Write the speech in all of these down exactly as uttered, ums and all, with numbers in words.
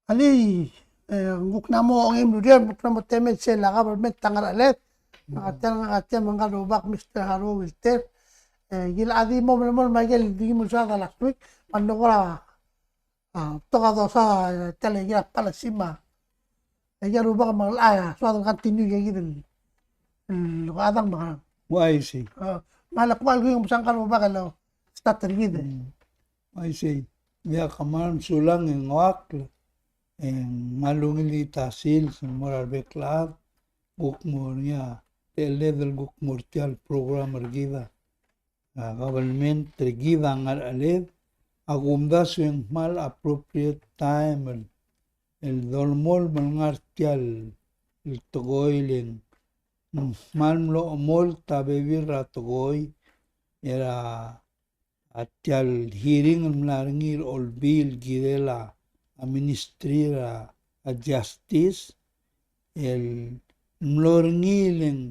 Alii, e, ng kuk mla mo ongei el ureor, ng kuk mla mo temel sel a government a ngercheled. Ngak a tia, ngak a tia me ngka el rubak, Mister Haruo Wilter. E, ngii a di mo melemolem a ikel di mo soad a last week, me ng kora, a, betok a dosa, e, tia el ikel policy me a ikel rubak me ng locha soad el continue er kid el, el, a dang me a. Uaisei. A, me a le kuk a lekuing me se ngka el rubak el start er kid. Mm. Uaisei. Ng diak, kmal mesulang e ng uakl, e ng kmal ungil tia el sils el mo er a rebek el chad, kuk mo er ngii a techelled el kuk mo er tia el program er kid a, a, government er kid a ngercheled, a kumdasu e ng kmal appropriate time el, el dolemolem el ngar tia el tekoi, le ng kmal mlo chemolt a bebil er a tekoi, er a a tia el hearing el mla er ngii er a Olbiil el kirel a, a Ministry er a, a Justice, el mlo er ngii e le ng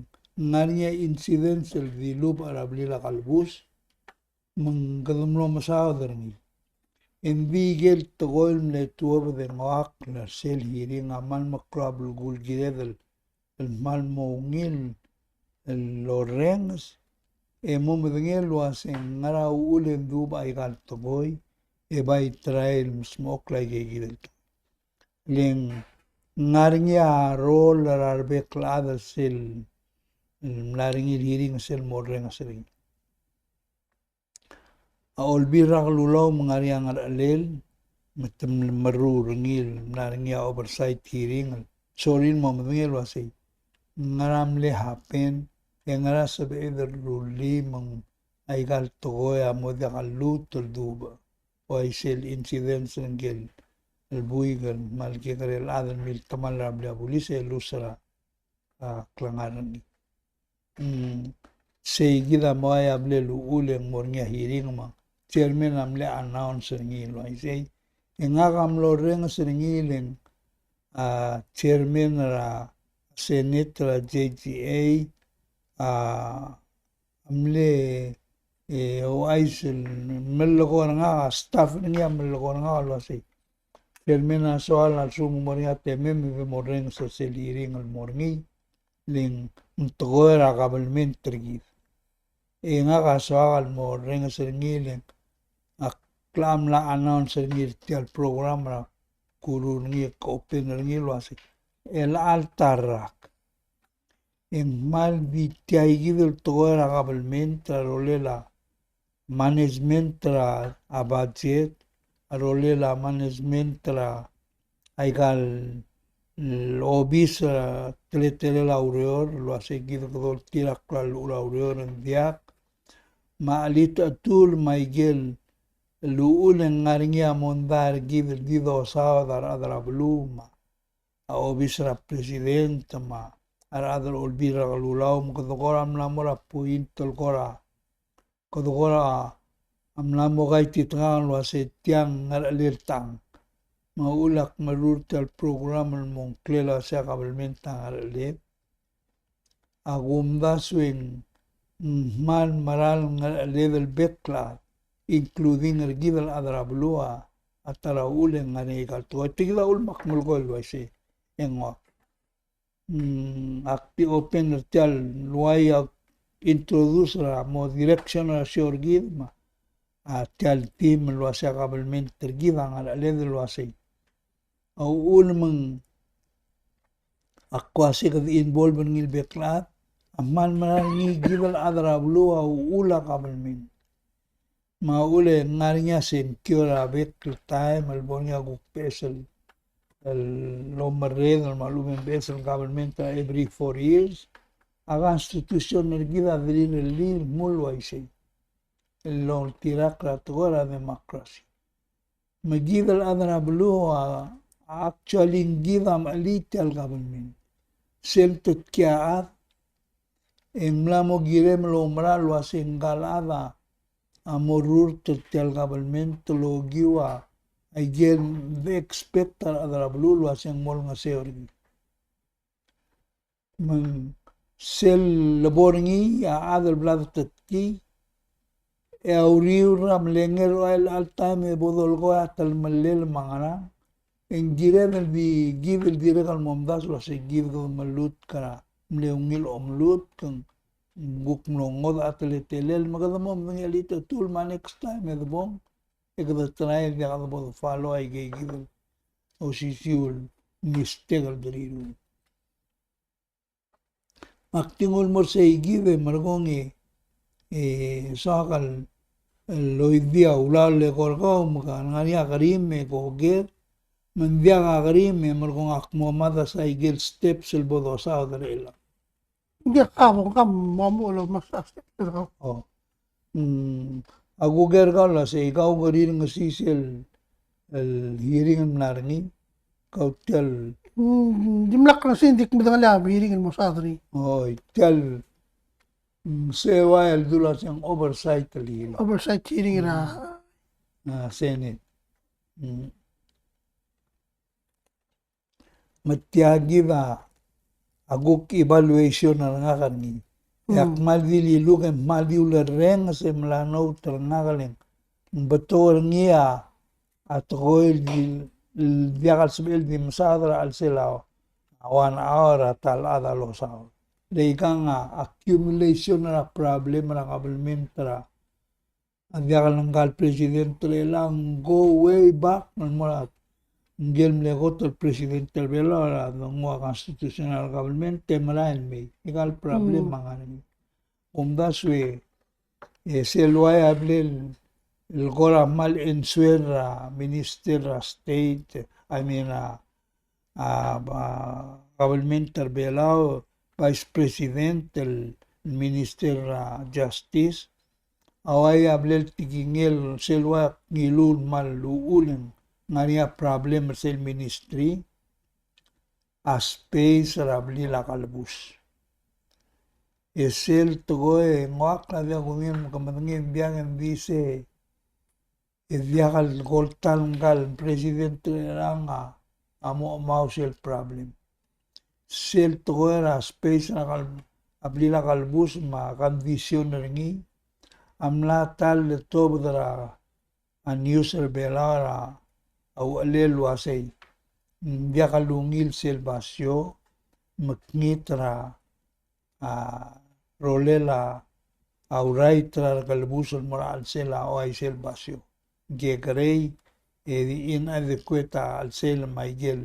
ngar er ngii a incidents el dilubech er a blil a kelebus, me ng kede mlo mesaod er ngii. Engdi ikel tekoi el mle tuobed e ng uakl er sel hearing a kmal meklou a belkul el kired el el kmal mo ungil el orrenges, e mo medengei el uasei ngera uchul e ng dubech aika el tekoi, e bai try el mesmechokl aike kid el tekoi. Le ng ngar er ngii a role er a rebek el chad er sel, el mla er ngii el hearing, sel mo orrenges er ngii. A Olbiil er a Kelulau me ng ngar er ngii a ngerchelel, me te mle meruul er ngii el mla er ngii a oversight hearing el sorir el mo medengei el uasei ngera mle happen, e ngera sebeched el rullii me ng aika el tekoi a mo diak a lluut el dubech. Uaisei el incidents er ngike el buik el kmal kekerei el chad el miltemall er a blil a bulis e lus er a a klengar er ngii. Mm, sei kid a mo ua ia ble luchul e ng mo er ngii a hearing me a chairman a mle announce er ngii el uaisei. E ngak a mlo orrenges er ngii le ng, a, chairman er a Senate er a J G A, a, a mle, e, ouchais el melekoi er ngak, a staff er ngii a melekoi er ngak el uasei, chairman, a soal a lsekum ng mo er ngii a temem e be mo orrenges er sel hearing el mo er ngii, le ng tekoi er a kabelment er kid. E ngak a soak el mo orrenges er ngii le ng ak mla announce er ngii er tia el program er a kuruul er ngii e open er ngii el uasei, e chelecha el ta el rak e ng kmal di tia kid el tekoi er a kabelment er a rolel a management er a budget, a rolel a management er a aika el obis er a teletelel a ureor, el uasei kid kede oltirakl a llechul a ureor e ng diak, me a chelitechetul me aike el llechul e ng ngar er ngii a mondai er kid el di dosaod a rechad er a beluu me a obis er a president me a rechad er a Olbiil er a Kelulau me kede kora mla mo er a point el kora, kede kora mla mo kaititekangel el uasei tiang ngerechelel tang. Me a uchul ak merur tia el program el mo ngklel a uasei a kabelment a ngerechelel, a kumdasu e ng kmal meral ngerechelel el bek el chad, including er kid el chad er a beluu a ta er a uchul e ng ngar er ngii aika el tekoi. Tia kid a uchul me ak melekoi el uaisei e ng ua, mm, ak di open er tia el ua ia introduce er a mo direction er a show er kid me a tia el theme el uasei a kabelment er kid a ngerechelel el uasei. A uchul me ng ak uasei kede involve er ngii el bek el chad, a kmal meral ngii kid el chad er a beluu a uchul a kabelment. Me a uchul e ng ngar er ngii a sengkio er a bek el taem el bo er ngii a kuk beches el, el omerreder me a lechub e ng beches el government er a every four years. A constitution er kid a delirellii el kmo el uaisei el oltirakl er a tekoi er a democracy. Me kid el chad er a beluu a, actually ng kid a mechelii tia el government. Sel tetkii a chad e ng mla mo kirem el oumera el uasei ngka el chad a mo rurt er tia el government el okiu a, aike el expect a rechad er a beluu el uasei ng mo olengeseu er ngii. Me ng sel lebo er ngii a chad el bla detetkii, e a uriul er a mle ngar er a chelecha el taem e bo dolekoi a telemellel me a ngerang, e ng kired el di kid el dirrek el momdasu el uasei kid kede melutk er a mle ungil omelutk, e ng kuk mlo ngodech a teletelel, me kede mo medengei a chelitechetul me a next time e de bong, e kede try el diak de bo de follow aikei kid el osisiu el mistake el deriruul. Ak di nguu el mo er sei kid e merekong e, e, soak el, el oidii a ulaol el eko er kau me ke ngar er ngii a kerim e ke oker, me ng diak a kerim e merekong ak mo mad a sa ikel steps el bo dosaod er chelechang. Ng diak a bo, ng kau mo mo el omes a steps er kau. O. Mm, a kuker kau el uasei kau ke rirengesii sel, el hearing el mla er ngii, kau tia el. Mm, dimlak er sei, ng di ak medengelii a hearing el mo saod er ngii. Oi, tia el, mm, se ua el dula se ng oversight el hearing. Oversight hearing er a. Mm. A, Senate. Mm. Me tia kid a kuk evaluation er ngak er ngii. E ak kmal di liluk e kmal di ulerrenges e melanout er ngak el ng betok er ngii a tekoi el di, el diak el sebechel di mesaod er a chelsel a one hour a ta el chad a losaod. Le ikang a accumulation er a problem er a government er a a diak el ngka el president er chelechang, go way back, me ng mo er a ngike el mle kot el president er Belau er a denguu a constitutional government, e merael el mei. Ikal problem a ngar er ngii. Omdasu e, e sel uai a bla el, el kora kmal answer er a minister er a state, I mean, a a, a, government er Belau, vice president, el minister er a justice, a uai a bla el tekingel sel ua ngiluu el kmal uchul e ng ngar er ngii a problem er sel ministry, a space er a blil a kelebus. E sel tekoi e ng ua ak a diak kungil me ke medengei, ng diak, ng di se e diak el ko el ta el ngka el president er chelechang a, a mo chemau sel problem. Sel tekoi er a space er a kal-, a blil a kelebus me a condition er ngii a mla ta el letobed er a news er Belau er a uchelel el uasei ng diak lungil sel basio, mekngit er a a rolel a, a right er a rekelebus el mo er a chelsel a uaisei el basio. Ng kekerei e di inadequate a chelsel me a ikel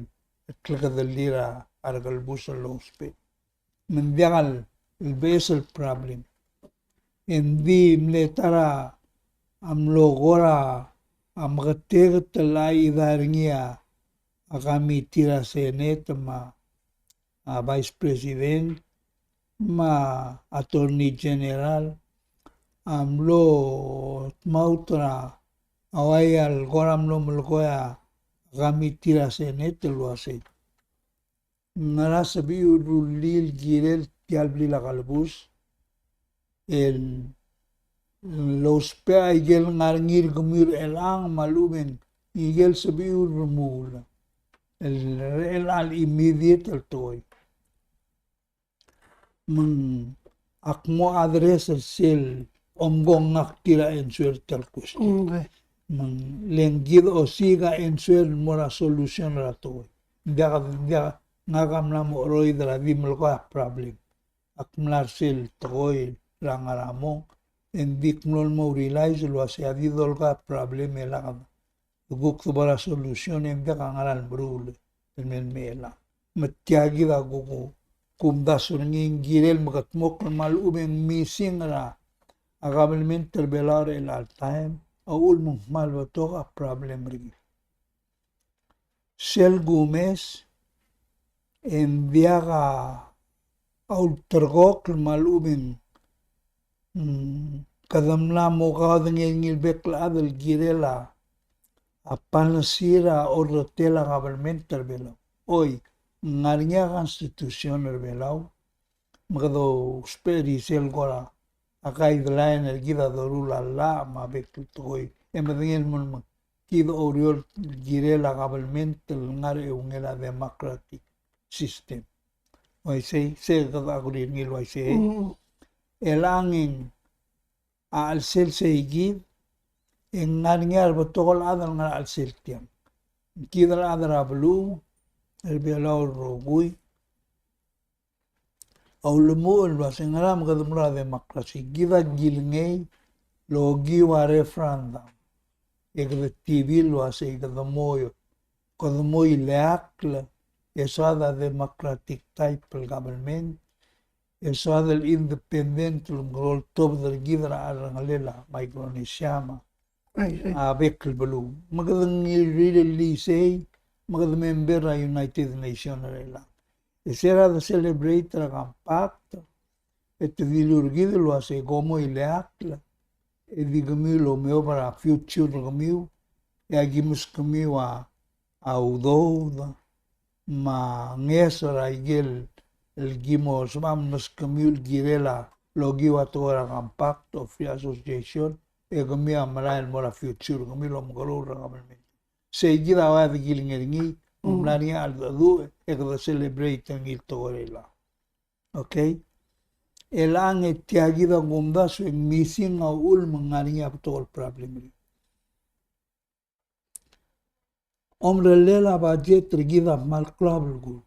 klekedellir a rekelebus el lousbech. Me ng diak el beches el problem. E ng di mle ta er a mlo kora meketeket el chidar er ngii a committee er a Senate me a a Vice President me a Attorney General a mlo tmaut er a uai el kora mlo melekoi a committee er a Senate el uasei, ng ngera sebechiu el rullii el kirel tia el blil a kelebus el lousbech a ikel ngar er ngii er kemiu er chelechang me a lechub e ng ikel sebechiu el remuul el er chelechang el immediate el tekoi. Me ng ak mo address er sel omko ngak tir a answer tia el question. Mm, okay. Me ng le ng kid osiik a answer el mo er a solution er a tekoi. Ng diak, ng diak, ngak a mla mo cheroid er a di melekoi a problem. Ak mla er sel tekoi er a ngar er a mong, e ng di ak mlo el mo realize el uasei a di dolekoi a problem e lak de kuk debo er a solution e ng diak a ngera el meruul el mei el mei er chelechang. Me tia kid a kuk kumdasu er ngii, ng kirel mekedmokl me a lechub e ng missing er a, a government er Belau er chelecha el taem a uchul me ng kmal betok a problem er kid. Sel kumes e ng diak a ulterekokl me a lechub e ng, mm, kede mla mo kaodengei er ngii el bek el chad el kirel a, a policy er a orretel a government er Belau. Oi, ng ngar er ngii a constitution er Belau, me kede ousbech er sel kora a guideline er kid a doruul a llach me a bek el tekoi. E medengei el mo, me kid a oureor el kirel a government el ngar er a eungel a democratic system. Uaisei, se kede kuk er ngii el uaisei. Mm. Chelechang e ng a chelsel sei kid, e ng ngar er ngii a rebetok el chad el ngar er a chelsel tiang. Kid el chad er a beluu, er a Belau el rokui, a ulemuchel el uasei ngera me kede meruul a democracy. Kid a kilengei el okiu a referendum. E kede tibil el uasei kede mo, kede mo ileakl, e soad a democratic type el government, e soad el independent el mo oltobed er kid er a cherrengelel a Micronesia me a bek el beluu. Me kede ngilai er sei, me kede member er a United Nations er chelechang. E se er a de celebrate er a compact, e te dilu er kid el uasei kom mo ileakl, e di kemiu el omeob er a future er kemiu, e aki meskemiu a, a udoud, me a ngeso er a ikel, el ki mo sebecham el meskemiu el kirel a, el okiu a tekoi er a compact of free association, e kemiu a merael el mo er a future er kemiu el omekeroul er a government. Sei kid a ua de kilengei er ngii, ng mla er ngii a cheldecheduch, e kede celebrate er ngii el tekoi er chelechang. Okay? Chelechang e tia kid a kumdasu e ng missing a uchul me ng ngar er ngii a betok el problem er ngii. Omerellel a budget er kid a kmal klou a belkul.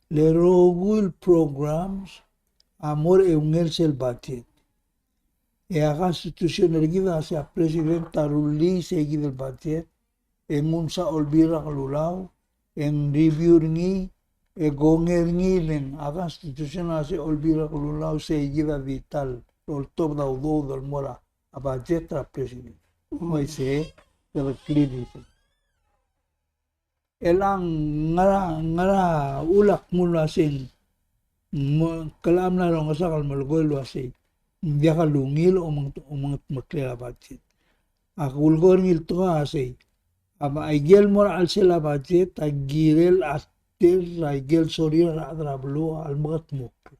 Le rokui el programs a mo er a eungel sel budget. E a Constitution er kid a sei a President a rullii sei kid el budget, e nguu msa Olbiil er a Kelulau, e ng review er ngii, e kongei er ngii, le ng a Constitution a sei Olbiil er a Kelulau sei kid a di ta el oltobed a udoud el mo er a budget er a President. Mo isei, kede clear er sei. Chelechang ngera, ngera uchul a kmo el uasei, mo, kele mla rongesakl el melekoi el uasei, ng diak lungil omeng-, omengetmeklel a budget. Ak ulekoi er ngii el tekoi a sei, a ba, aikel mo er a chelsel a budget a kirel a tir er aikel sorir a rechad er a beluu a lemekedmokl.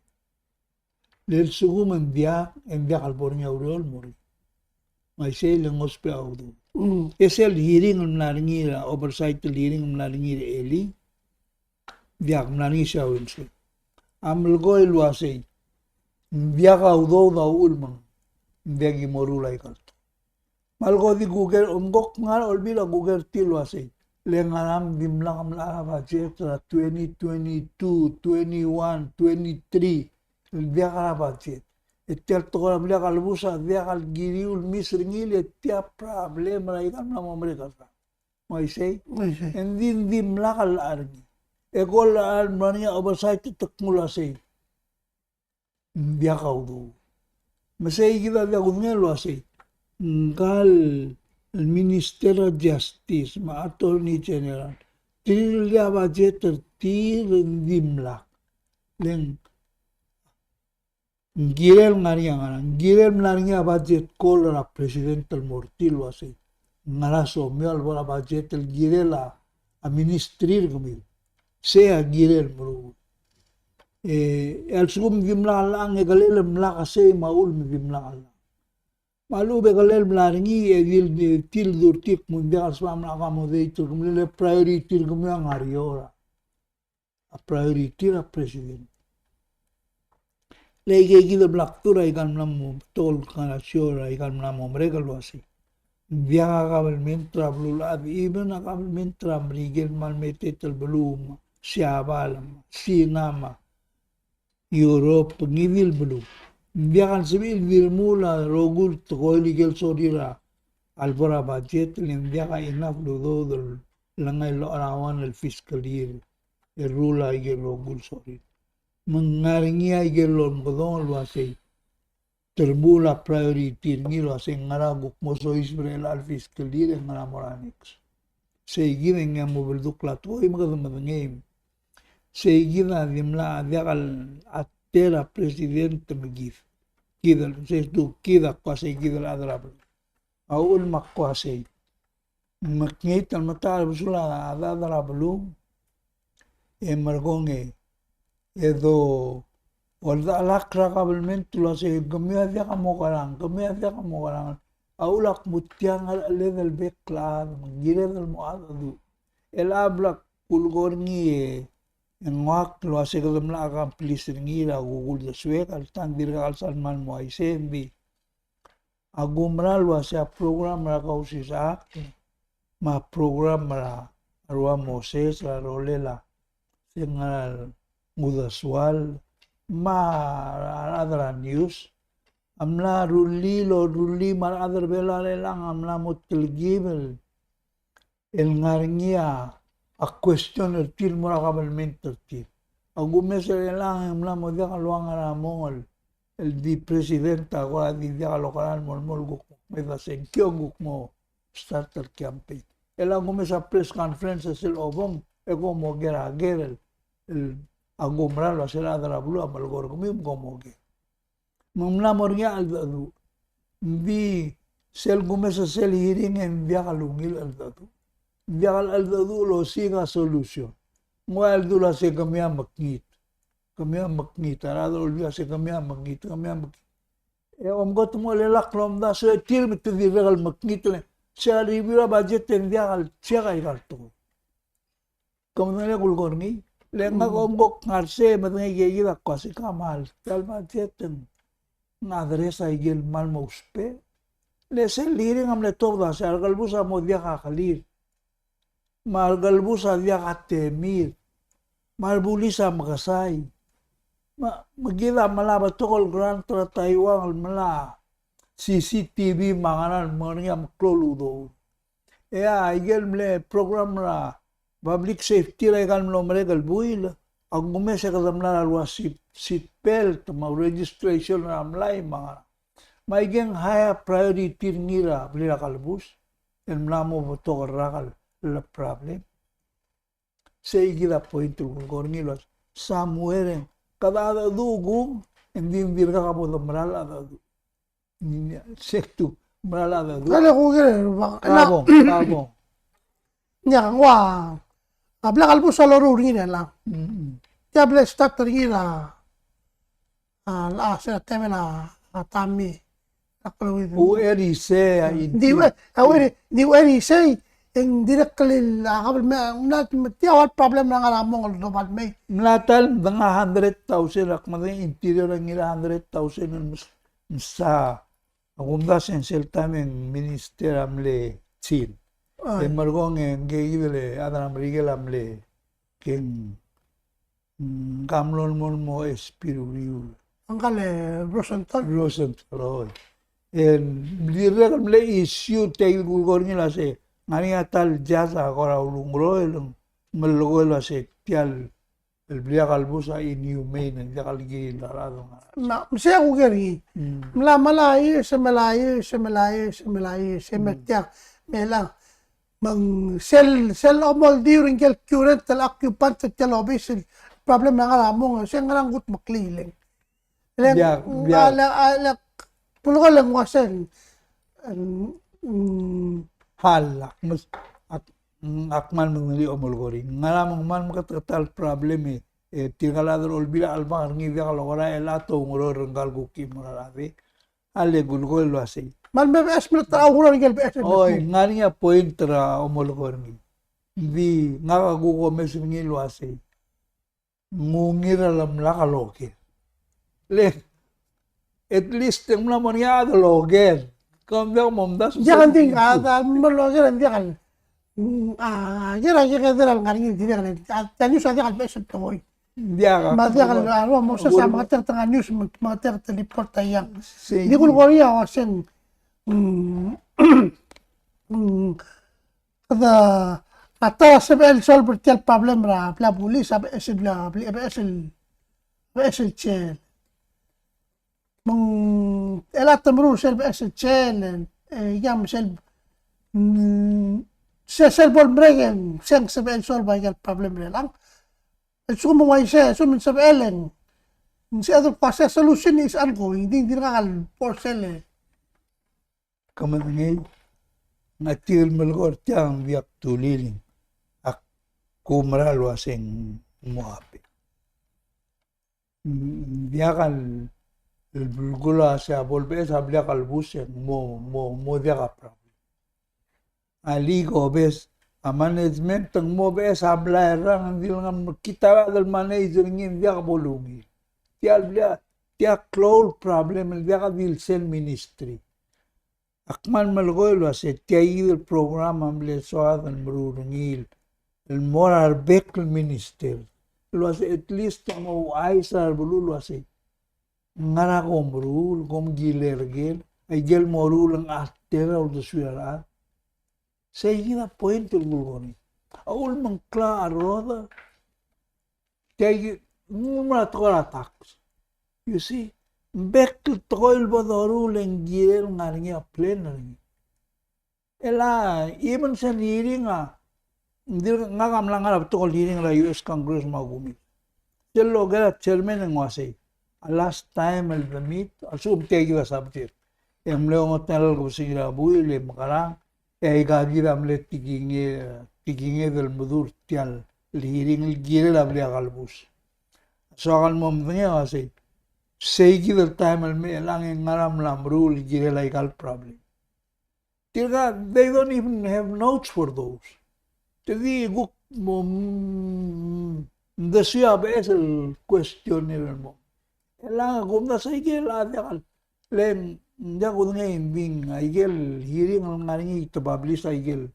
Le lsekum e ng diak, e ng diak el bo er ngii a ureor el mo er ngii. Me a isei le ng ousbech a udoud. Mm. E sel hearing el mla er ngii er a oversight el hearing el mla er ngii er a elii, diak, mla er ngii er a Wednesday. A melekoi el uasei, ng diak a udoud a uchul me ng diak ki meruul aika el tekoi. Me a leko di kuker, omko ng ngar er a Olbiil a kuker er tir el uasei, le ngera me ng dimlak el mla er a budget er a twenty twenty-two, twenty-one, twenty-three, el diak er a budget. E tia el tekoi er a blil a kelebus a diak el kiriu el mes er ngii, le tia problem er aika el mla mo merek er a. Me a isei? Me a isei. E ng di, ng dimlak el locha er ngii. E ko el locha el mla er ngii a oversight e te kmo el uasei, ng diak a udoud. Me sei kid a diak kudengei el uasei, ngka el Minister er a Justice me a Attorney General, tirke el budget er tir a dimlak. Le ng kirel ngar er ngii a ngerang, ng kirel mla er ngii a budget call er a President el mo er tir el uasei, ngera somiu el bo er a budget el kirel a, a ministry er kemiu. Sei a kirel meruul. E, e a lsekum dimlak el locha e kelel mlak a sei me a uchul me dimlak el locha. Me a lechub e kelel mla er ngii e di, di, tir el dul er tir el kmo ng diak el sebecham el accommodate er kemiu, le priority er kemiu a ngar er eou er a, a priority er a President. Le aikei kid a bla kdu er aika el mla mo, betok el ngar er a show er aika el mla mo merek el uasei, ng diak a government er a beluulechad, even a government er a Merikel me a remeteet el beluu me a Siabal me a Sina me a Europe, ngii di el beluu, ng diak el sebechir el di remuul a rokui el tekoi el ikel sorir a lebo er a budget, le ng diak a enough el udoud el lengai el locha er a one el fiscal year el ruul a ikel rokui el sorir. Me ng ngar er ngii a ikel lomekedong el uasei, te remuul a priority er ngii el uasei ngera kuk mo soiseb er chelecha el fiscal year e ngera mo er a next. Sei kid e ng mo beldukl a tekoi me kede medengei. Sei kid a dimlak a diak el ater a President me kid. Kid el, sei tu kid a kmo sei kid el chad er a beluu. A uchul me ak ko uasei, mekngit el metacherbesul a chad er a beluu, e merekong e, e do oldechelakl er a government el uasei, kemiu a diak a mo kerang, kemiu a diak a mo kerang. A uchul a kmo tiang a lecheled el bek el chad, me ng kired el mo cheldecheduch. El a bla kulekoi er ngii e, e ng uak el uasei kede mla accomplish er ngii er a kuk uldesuek, a lta ng dirkak el sal mal mo uaisei, ng di A kumerang el uasei a program er a Kausisechakl, me a program er a rua Moses, er a rolel a se ngar er a Ngudasual, me a rechad er a news, a mla rullii el orullii me a rechad er a Belau er chelechang a mla mo telkib el el ngar er ngii a question er tir el mo er a government er tir. A kumes er chelechang e ng mla mo diak el ua ngar er a mong el di president a kora di diak el okerar el mo, mo kuk mo mesa sengkio, kuk mo start el campaign. E a kumes a press conference er sel obong e kom oker a ker el, el a kumerang el uasei a rechad er a beluu a melekoi er kemiu me kom oker. Me ng mla mo er ngii a cheldecheduch. Ng di sel kumes er sel hearing e ng diak lungil cheldecheduch. Ng diak el cheldecheduch el osiik a solution. Ng ua el dula se kemiu a mekngit. Kemiu a mekngit, a rechad er a Olbiil a se kemiu a mekngit, kemiu a mekngit. E omko te mo lak lomdasu e tir me te dirrek el mekngit le se a review er a budget e ng diak el check aika el tekoi. Ke medengei a kulekoi er ngii. Le ngak a omko kngar sei, medengei kid a kuk uasei ka mal, tia el budget e ng address aike el mal mo ousbech. Le sel hearing a mle tobed a se a rekelebus a mo diak a kelir, me a rekelebus a diak a temir, me a rebulis a mekesai. Me, me kid a mla betok el grant er a Taiwan el mla C C T V me a ngerang el mo er ngii a meklou el udoud. E a ikel mle program er a public safety er aika el mlo merek el buil a kumes e kede mla er a rua seat, seat belt me a registration er a mlai me a ngerang. Me aike ng higher priority er ngii er a blil a kelebus el mla mo betok el rak el problem. Sei kid a point el kulekoi er ngii el uasei somewhere e ng kede cheldecheduch kung, e ng di, ng dirkak bo de mera el cheldecheduch. Sel tu mera el cheldecheduch. Kale kuker, ba, Kabong, Kabong. Ng ua a blil a kelebus a loruul er ngii er chelechang. Mm, mm. Tia bla start er ngii er a a, a, se a temel a, a Tami. A klou. Ucherisei a, di, uche-, a, uche-, di ucherisei, e ng dirrek el, a, kabel me, mla, tia ua el problem er a ngar er a mong el doba el mei. Mla ta el mdeng a hundred thousand, ak medengei Interior a ngii er a hundred thousand el mes-, mesa. A kumdasu e ng sel taem e ng minister a mle Chin. Ai. E merekong e ngke kid el chad er a Merikel a mle, ke ng Mm, ka mlo el mo, mo S P er uriul. Ngka el Rosenthal. Rosenthal, oi. E ng dirrek el mle issue tia el kulekoi er ngii el uasei, ng ngar er ngii a ta el judge a kora ulengeroel el melekoi el uasei tia el blil a kelebus a inhumane, ng diak el kirir a rechad. Me, me sei a kuker er ngii. Mm. Mla, mla years, mla years, mla years, mla years, me tia, me la Me ng sel, sel omoldiu er ngike el current el occupant er tia el obis el problem er a ngar er a mong, se ng ngerang kudmeklii le ng. Le ng, diak, ng diak. Le, le, le, kulekoi le ng uasei, mm, hal, ak mes-, ak, mm, ak kmal medengelii a omelekoi er ngii. Ngera me ng kmal meketeketang el problem e, e tirka el chad er a Olbiil a chelebangel er ngii diak lokerai el a toungeroel er ngka el kuk chimo er a rechad e. A le kulekoi el uasei. Me a leme beches me te a ureor er ngii el beches el. Oi, ng ngar er ngii a point er a omelekoi er ngii. Ng di ngak a kuk omes er ngii el uasei, ng ungil er a lemlak el oker. Le, at least e ng mla mo er ngii a chad el oker. Kom diak momdasu. Diak, ng di a chad el mla oker, ng diak el. Mm, a, ker a, ker a, ker a ngar er ngii el dirrek el, a, a news a diak el beches el tekoi. Diak a. Me a diak el, a, ua Moses a mengeteket er a news, me, mengeteket er a report a iang. Sei. Di kulekoi er ngii a uasei, mm, mm, kede, a ta er a sebechel el solve er tia el problem er a blil a bulis, a beches el, a beches el, beches el jail. Me ng, el a te meruul sel beches el jail, e, ia me sel, mm, se-, sel bo lemerek e ng, se ng sebechel el solve a ikel problem er chelechang. A lsekum ng uaisei, a lsekum ng sebechel e ng, ng sebeched el kmo a solution is ongoing, di, dirkak el force el. Ke medengei, ng tia el melekoi er tiang, ng diak tuliling, ak kumerang el uasei ng mo oba. Ng diak el belkul a se a bo lebeches a blil a kelebus e ng mo, mo, mo diak a problem. A leko beches a management e ng mo beches a blai er a, ng di le ng mekngit a rechad el manage er ngii, ng diak bo lungil. Tia el blil a, tia klou el problem el diak di le sel ministry. kmal melekoi el uasei tia kid el program a mle soad el meruul er ngii el mo er a rebek el minister el uasei at least a mo ouchais er a rebeluu el uasei ngera kom meruul, kom kiler ker, aike el moruul e ng artel a uldesuir a rechad. Sei kid a point el kulekoi er ngii. A ulemengklau a rrodech, tia kid, ng mla tekoi er a tax. You see, bek el tekoi el bo doruul e ng kirel ngar er ngii a plan er ngii. E le even sel hearing a, ng dirk ngak a mla ngar er a betok el hearing er a U S Congress me a kumes. Sel loker a chairman e ng uasei, a last time el de meet, a lsekum tia kid a subject, e ng mle ongeteruich el kebesengil a buil e mekerang, e aika kid a mle tekinged, tekinged el meduch er tia el hearing el kirel a blil a kelebus. Soak el mo medengei el uasei, sei kid el time el mei e ng ngera a mla meruul el kirel aika el problem. Tirka, they don't even have notes for those. Te di kuk mo, mm, ng di sel beches el question el mo. E le ng kumdasu aike el a diak el, le ng diak kudengei e ng di aike el hearing el ngar er ngii te publish aike el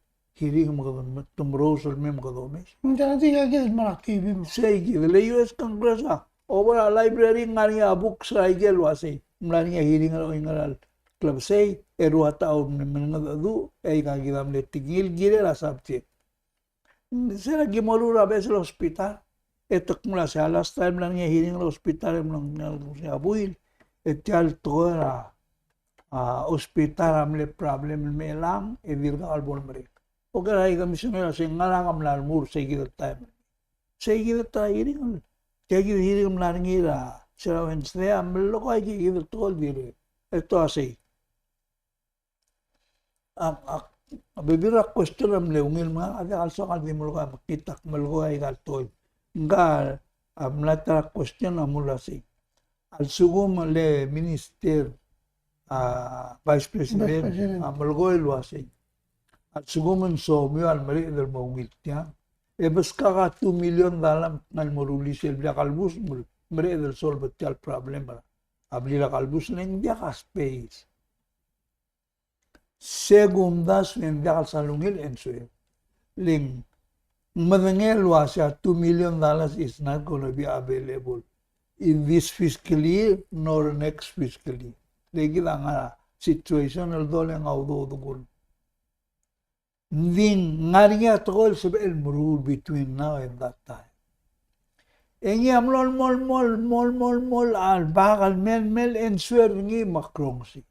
hearing me kede, te merous el mei me kede omes. Ng diak di aike el mla T V mo. Sei kid, le U S Congress a, over a library ngar er ngii a books er aike el uasei. Mla er ngii a hearing el oingerang el klebesei, e rua ta a mle mengedecheduch, e aika kid a mle tekingel kirel a subject. Sel ki meruul er a beches el hospital, e te kmo uasei a last time el ngar er ngii a hearing er a hospital e mla er ngii a buil, e tia el tekoi er a, a, hospital a mle problem el mei e ng, e dirkak el bo lemerek. Oker a commissioner a se ngera a mla remuul er sei kid el time. Sei kid el ta hearing el, tia kid el hearing el mla er ngii er a, se er a Wednesday a melekoi aike kid el tekoi el dirrek. E te uasei. A, a, a bebil er a question a mle ungil me ngak a diak el soak el di melekoi, me kid a melekoi aika el tekoi. Ngka a mla ta er a question a mle uasei. A lsekum el minister, a, Vice President, Vice President, a melekoi el uasei, a lsekum e ng somiu a lemereched el mo ungil tiang, e beskak a two million dollar me ng mo rullii sel blil a kelebus, me, mereched el solve er tia el problem er a blil a kelebus, le ng diak a space. Se kumdasu e ng diak el sal ungil e ng suel. Le ng medengei el uasei a two million dollars is not gonna be available in this fiscal year nor next fiscal year. Le kid a ngar er a situation el doleng a udoud el kuk. Ng di ngar er ngii a tekoi el sebechel el meruul between now and that time. E ngii a mlo, mlo, mlo, mlo, mlo, mlo, a lak el mei, mei el answer er ngii me a krongesii.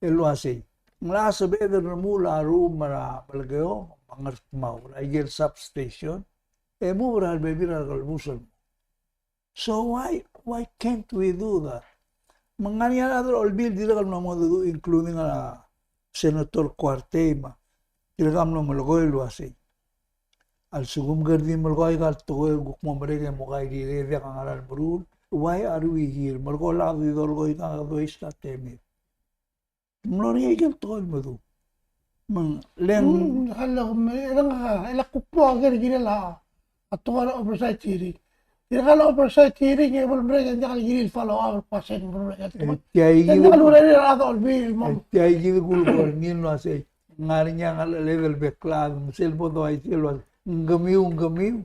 El uasei, ng locha sebeched el remuul a ruum er a Melekeok me a Ngardmau er aike el substation, e move er a rebebil er a rekelebus el mo. So why, why can't we do that? Me ng ngar er ngii a rechad er a Olbiil el dirrek el mlo mengedecheduch, including a Senator Kuartei me tirka a mlo melekoi el uasei, a lsekum ke di melekoi aika el tekoi el kuk mo merek e mo kairirei e diak a ngera el meruul, why are we here? Me ng ko lak di dolekoi aika, kede waste a temir. Ng mlo er ngii aike el tekoi el meduch. Me ng, le ng, mm, a lak me, e le ng, e le kuk bo ker el kirel a, a tekoi er a oversight hearing. Tirka el oversight hearing e bo lemerek e ng diak el kirir el follow up el pass e bo lemerek e, e tia kid, e ng diak el urerir a rechad er a Olbiil el mo. E tia kid a kulekoi er ngii el uasei, ng ngar er ngii a ngerecheled el bek el chad, me sel bo doaisei el uasei, ng kemiu, ng kemiu.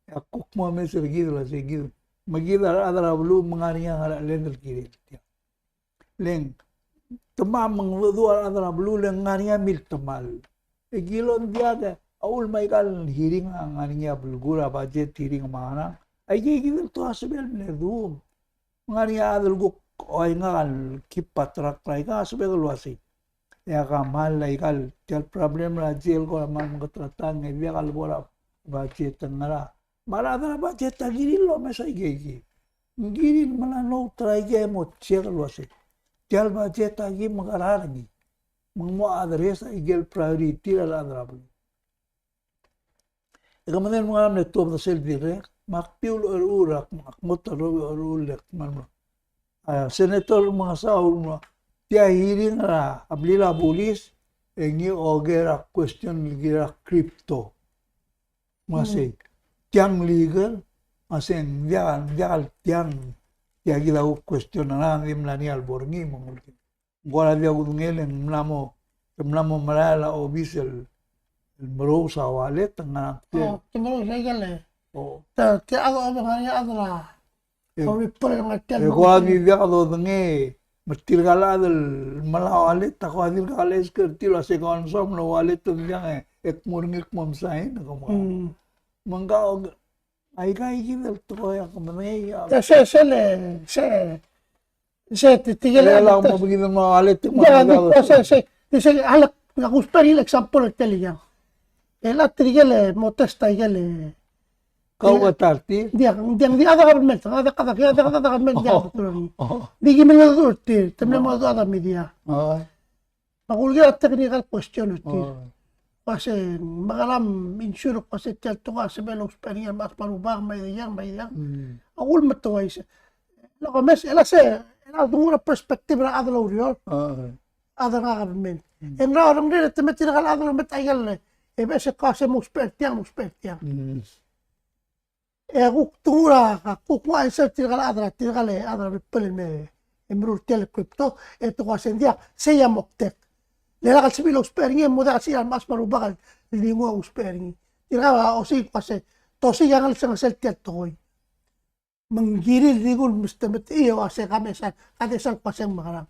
E a kuk mo omes er kid el uasei kid. Me kid a rechad er a beluu me ng ngar er ngii a ngerecheled el kirel tiang. Le ng, te mo mengedecheduch a rechad er a beluu le ng ngar er ngii a miltemall. E kilon diak e, a uchul me aika el hearing a ngar er ngii a belkul er a budget hearing me a ngerang. Aike kid el tekoi a sebechel el mle dum. Ng ngar er ngii a chad el kuk, o, aika el keep track er aika, a sebechek el uasei, e a kmal aika el, tia el problem er a jail ko er a kmal meketratang, e diak el bo er a budget e ngera. Me a rechad er a budget a kirir el omes aike kid. Ng kirir el mla note er aike e mo check el uasei, tia el budget a ki mekerang er ngii. Me ng mo address aike el priority er a rechad er a beluu. E ke medengei el ngar er a mle tuobed er sel dirrek, me ak di ulecheruul, ak mo terrobed el ulecheruul e kmal mo. A, Senator Remengesau a ulemuchel, tia hearing er a blil a bulis, e ngii a oker a question el kirel a crypto. Me sei, tiang legal, me sei ng diak, diak el tiang, tia kid a question er ngii a di mla er ngii a lebo er ngii me ng ulekum. Ng kora diak kudengei e ng mla mo te mla mo merael a obis el, el merous a wallet, te ngar er ngii a ngklel. Oh, te merous a ikel. Oh. Te, te a do, a do ngar er ngii a chad er a E, o, Ripple el ngar tia el, e kuk a di diak dodengei, me tirka el chad el melai a wallet, a kuk a dirkak el ask er tir el uase kau a msa mlo wallet e ng diak e, e kmo er ngii el kmo msain, e kmo. Mm. Me ng kau, aika ikid el tekoi a kmedengei a. E se, se le, se, se ti, ti, e le, le, mo bekid el melai a wallet, e kmo. Ya, ng di ko se, se, ti se, a lak, a kusbech er ngii el example el tia el ikang. E le tirke el mo test a ikel Kau a ta er tir? Diak, diak, diak, a de government, a de, a de, a de, a de government, diak, oh, di ki mengedecheduch er tir, te mle mengedecheduch a media. Oh. Me kulekoi a technical question er tir. Oh. Kmo se, mekerang, insure, kmo se tia el tekoi a sebechel el ousbech er ngii el mechas me a rubak, me a idiang, me a idiang. Mm. A kulekoi me te uaisei. Lo kmo se, el se, el a denguu a perspective er a chad el oureor. Oh. A chad er a government. Mm. E ng ngar er ngii a rengrir e te me tirka el chad el me ta ikel, e beches e kau a se mousbech er tiang, mousbech er tiang. Mm. E kuk denguu a, kuk nguu a answer tirka el chad er a, tirka el chad er a Ripple el me, e meruul er tia el crypto, e te kmo se ng diak, sei a moktek. Le lak el sebechir el ousbech er ngii, e mo diak el sebechir a mechas me a rubak el di nguu a ousbech er ngii. Tirka a osiik kmo se, te osiik a ngelsengesel tia el tekoi. Me ng kirir di kuk mestemetechiu a se ka mesa, ka de sal kmo se ng mekerang.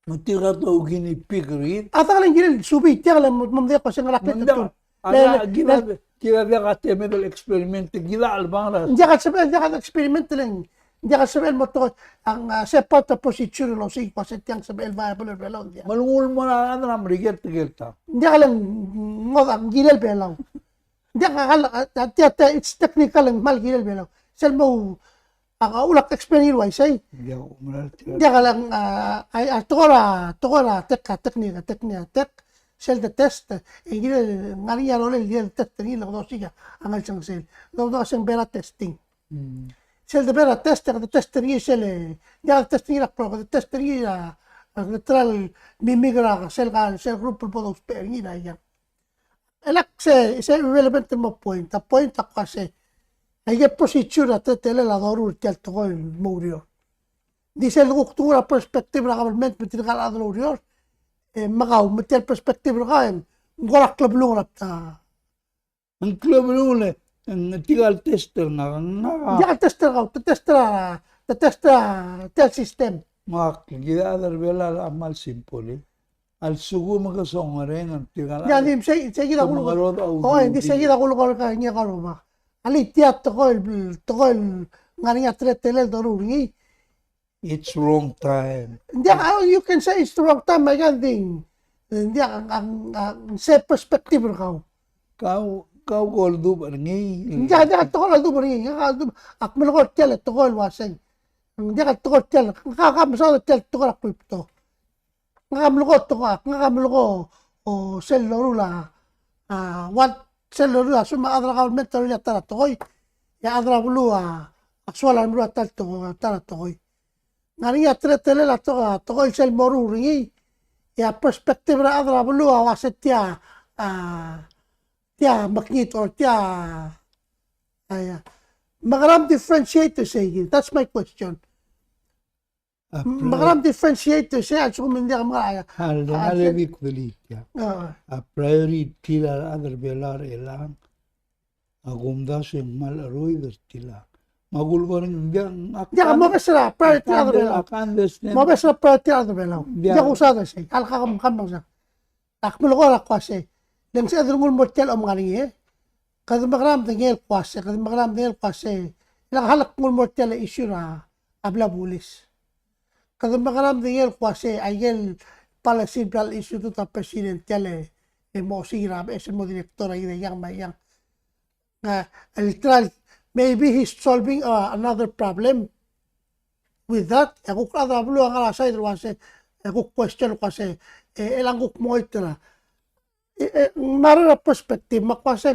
Me tirka a guinea pig er ngii. A ta el kirir, subii, tia el mo, mo diak kmo se ng ngar er a, me ng diak, a le, le, kid a, le, kid a diak a temed el experiment, kid a chelebangel a. Ng diak el sebechel, diak el experiment le ng, ng diak el sebechel el mo tekoi, a ng, a, se part of procedure el osiik kmo se tiang sebechel viable er a Belau, ng diak. Me a lenguu el mo er a rechad er a Merikel tirke el ta. Ng diak le ng, ng ngodech a kirel Belau. Ng diak a, a, a, tia, tia, it's technical e ng kmal kirel Belau. Sel mo, a, a ulak explain el uaisei. Ng diak a, a, a, a, tekoi er a, tekoi er a tech, a technical, technical, tech, sel de test, e ng kirel, ngar er ngii a rolel el kirel test er ngii el kede osiik a ngelsengesel. Kede osiik a beta testing. Mm. Sel de beta test, e kede test er ngii sel, ng diak de test er ngii er a pro, kede test er ngii er a, a, kede try el mimic er a sel ka, sel group el bo dousbech er ngii er a iang. E lak se, se irrelevant el mo point, a point a kmo se, aike el procedure a teletelel a doruul er tia el tekoi el mo oureor. Ng di sel kuk denguu a perspective er a government me tirka el chad el oureor, e me kau, me tia el perspective er kau, e ng kora klebelung er a bta. Ng klebelung le, ng tirka el tester ngak, ngak a. Diak el tester kau, te tester a, te tester a, tia el system. Ngak, kid a chad er a Belau a kmal simple, e. A lsekum ke songerenger, tirka el. Ya, di, sei, sei kid a kulekoi. O, di, sei kid a kulekoi er ngii a rubak. A le tia tekoi, tekoi el ngar er ngii a teletelel el doruul er ngii. It's wrong time. Ng diak, oh, you can say it's the wrong time, I can't think. Ng diak, ng, ng, ng, se perspective er kau. Kau, kau ko oldubech er ngii. Ng diak, ng diak, tekoi el oldubech er ngii. Ngak a oldubech, ak melekoi er tia el tekoi el uaseng. Ng diak el tekoi er tia el, ngak a mesaod er tia el tekoi er a crypto. Ngak a melekoi tekoi, ngak a melekoi, o, sel loruul a, a, what, sel loruul a, sel me a chad er a government a loruul a ta er a tekoi, e a chad er a beluu a, a soal a meruul a ta er a tekoi, ta er a tekoi. Ngar er ngii a teletelel a tekoi, a tekoi sel moruul er ngii, e a perspective er a chad er a beluu a uase tia, a, tia mekngit or tia, a, ia. Me kede differentiate er sei, that's my question. Me kede differentiate er sei, a lsekum ng diak me a, a, a, a priority er a rechad er a Belau er chelechang a kumdasu e ng kmal cheroid er tiang. Me a kulekoi er ngii, ng diak, ng diak, mo obes er a priority er a rechad er a Belau. Mo obes er a priority er a rechad er a Belau. Diak kusaod er sei, a lak kemam, kemam sa. Ak melekoi er a kmo se, le ng sebeched el nguu el mo er tia el omngar er ngii, e. Kede mekerang e medengei el kmo se, kede mekerang e medengei el kmo se, le ng kmal nguu el mo er tia el issue er a, a bla bulis. Kede mekerang e medengei el kmo se, aike el policy el bla issue er a president tia el, e mo osiik er a, e se mo director er a iang me a iang. A, el try, maybe he's solving, uh, another problem with that. E kuk a rechad er a beluu a ngar er a side el uase, e kuk question el kmo se, e, e le ng kuk mo iter a. E, e, ng mera el perspective, me a kmo se,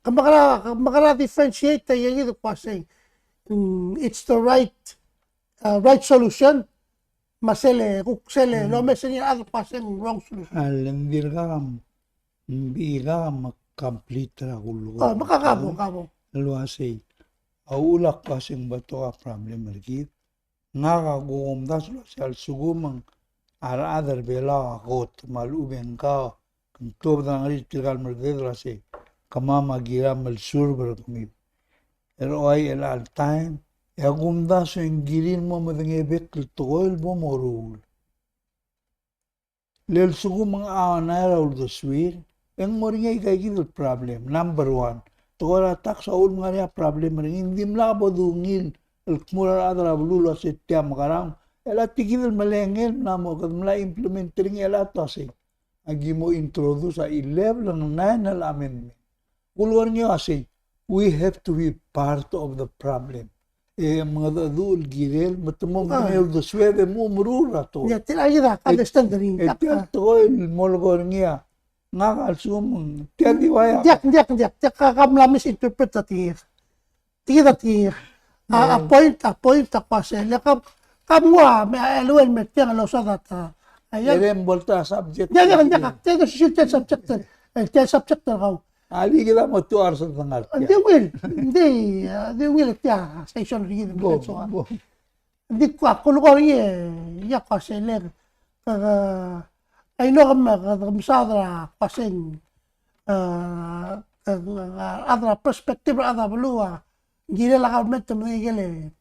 ke mekera, ke mekera differentiate, e, e, e, kmo se, mm, it's the right, uh, right solution, me sel, kuk sel, mm, lomes er ngii a rechad el kmo se ng wrong solution. A le ng dirkak a, ng dirkak a complete er a kulekoi. Oh, me ka, ka bo, ka bo. El uasei. A uchul a kmo se ng betok a problem er kid. Ngak a kuk omdasu el uasei a lsekum ng a rechad er Belau a kot me a lechub e ng kau, ng tuobed er a ngerir tirka el merdeder el uasei, kemam a kiram el serve er kemiu. Er a ua el time, e a kumdasu e ng kirir el mo medengei a bek el tekoi el bo moruul. Le lsekum ng a onaer a uldesuir, e ng mo er ngii a ika kid el problem. Number one, tekoi er a tax a uchul me ng ngar er ngii a problem er ngii, ng dimlak bo dungil el kmo er a rechad er a beluu el uasei tia mekerang, e le a tia kid el melengel el mla mo kede mla implement er ngii e le a ta sei. Aki mo introduce a eleven el nine el amendment. Kulekoi er ngii a sei, we have to be part of the problem. E mengedecheduch el kirel, me te mo, ah, medengei a uldesued e mo meruul er a tekoi. Ia, tia kid a, e, understand er ngii. E tia el tekoi el mo lekoi er ngii a, ngak a lsekum, tia di ua ia. Diak, diak, diak, diak, ka, ka mla misinterpret a tekingek. Tia kid a tekingek. A, a point, a point a kua sei, le ka, ka mnguu a, me a, el ua el me tiang el losaod a ta. Aia. E le ng bo el ta subject. Diak, diak, diak, tia kid a subject, subject. E, tia subject er kau. A di kid a mo two hours el dengar. Ng di ungil, ng di, a, di ungil tia session er kid. Bo, bo. Ng di kua, kulekoi er ngii, ia kua sei le, ke, ke, a ino ke me, ke, ke mesaod er a kua sei, a, ke, ke, a, a rechad er a perspective er a rechad er a beluu a, ng kirel a government me ng kirel, e,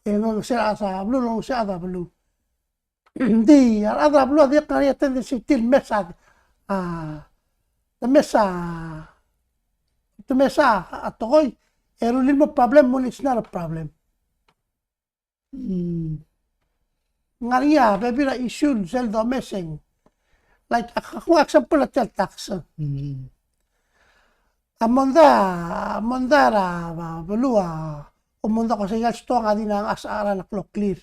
e, ng olengeseu a rechad er a beluu, olengeseu a rechad er a beluu. Ng di, a rechad er a beluu a dirk ngar er ngii a tendency tir el mesa, a, te mesa, te mesa a tekoi, e rullii el mo problem, mo it's not a problem. Mm. Ng ngar er ngii a bebil er a issue sel domes e ng. Like, ak, ak, example a tia el tax. Mm. A mondai, a mondai er a, a, beluu a, a mondai ko sei a stoang a di ngasech a cheral a kloklir.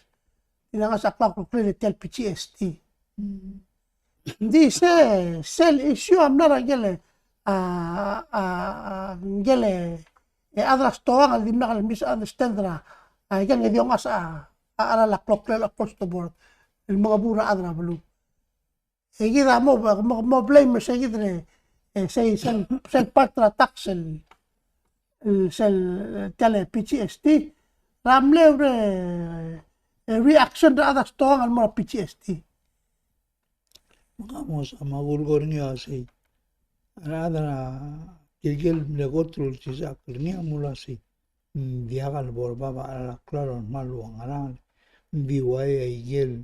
Di ngasech a cheral a kloklir er tia el P G S T. Mm. Ng di se, sel issue a mla er a ngike el, a, a, a, ngike el, e, chad er a stoang el dimlak el misunderstand er a, a, ngike el di ngasech a, a cheral a kloklir across the board. El mengebuul er a chad er a beluu. E kid a mo, mo, mo blame er se kid el, e, sei, sel, sel part er a tax el, el, sel, e, tia el P G S T. Er a mle, e, e, reaction er a chad er a stoang el mo er a P G S T. Me ka mo sa me kulekoi er ngii a sei. A rechad er a kirel el mle kot el ulsisechakl er ngii a mle uasei, ng diak el bo er bab a cheral a klalo el kmal ua ngerang. Ng di ua ikel,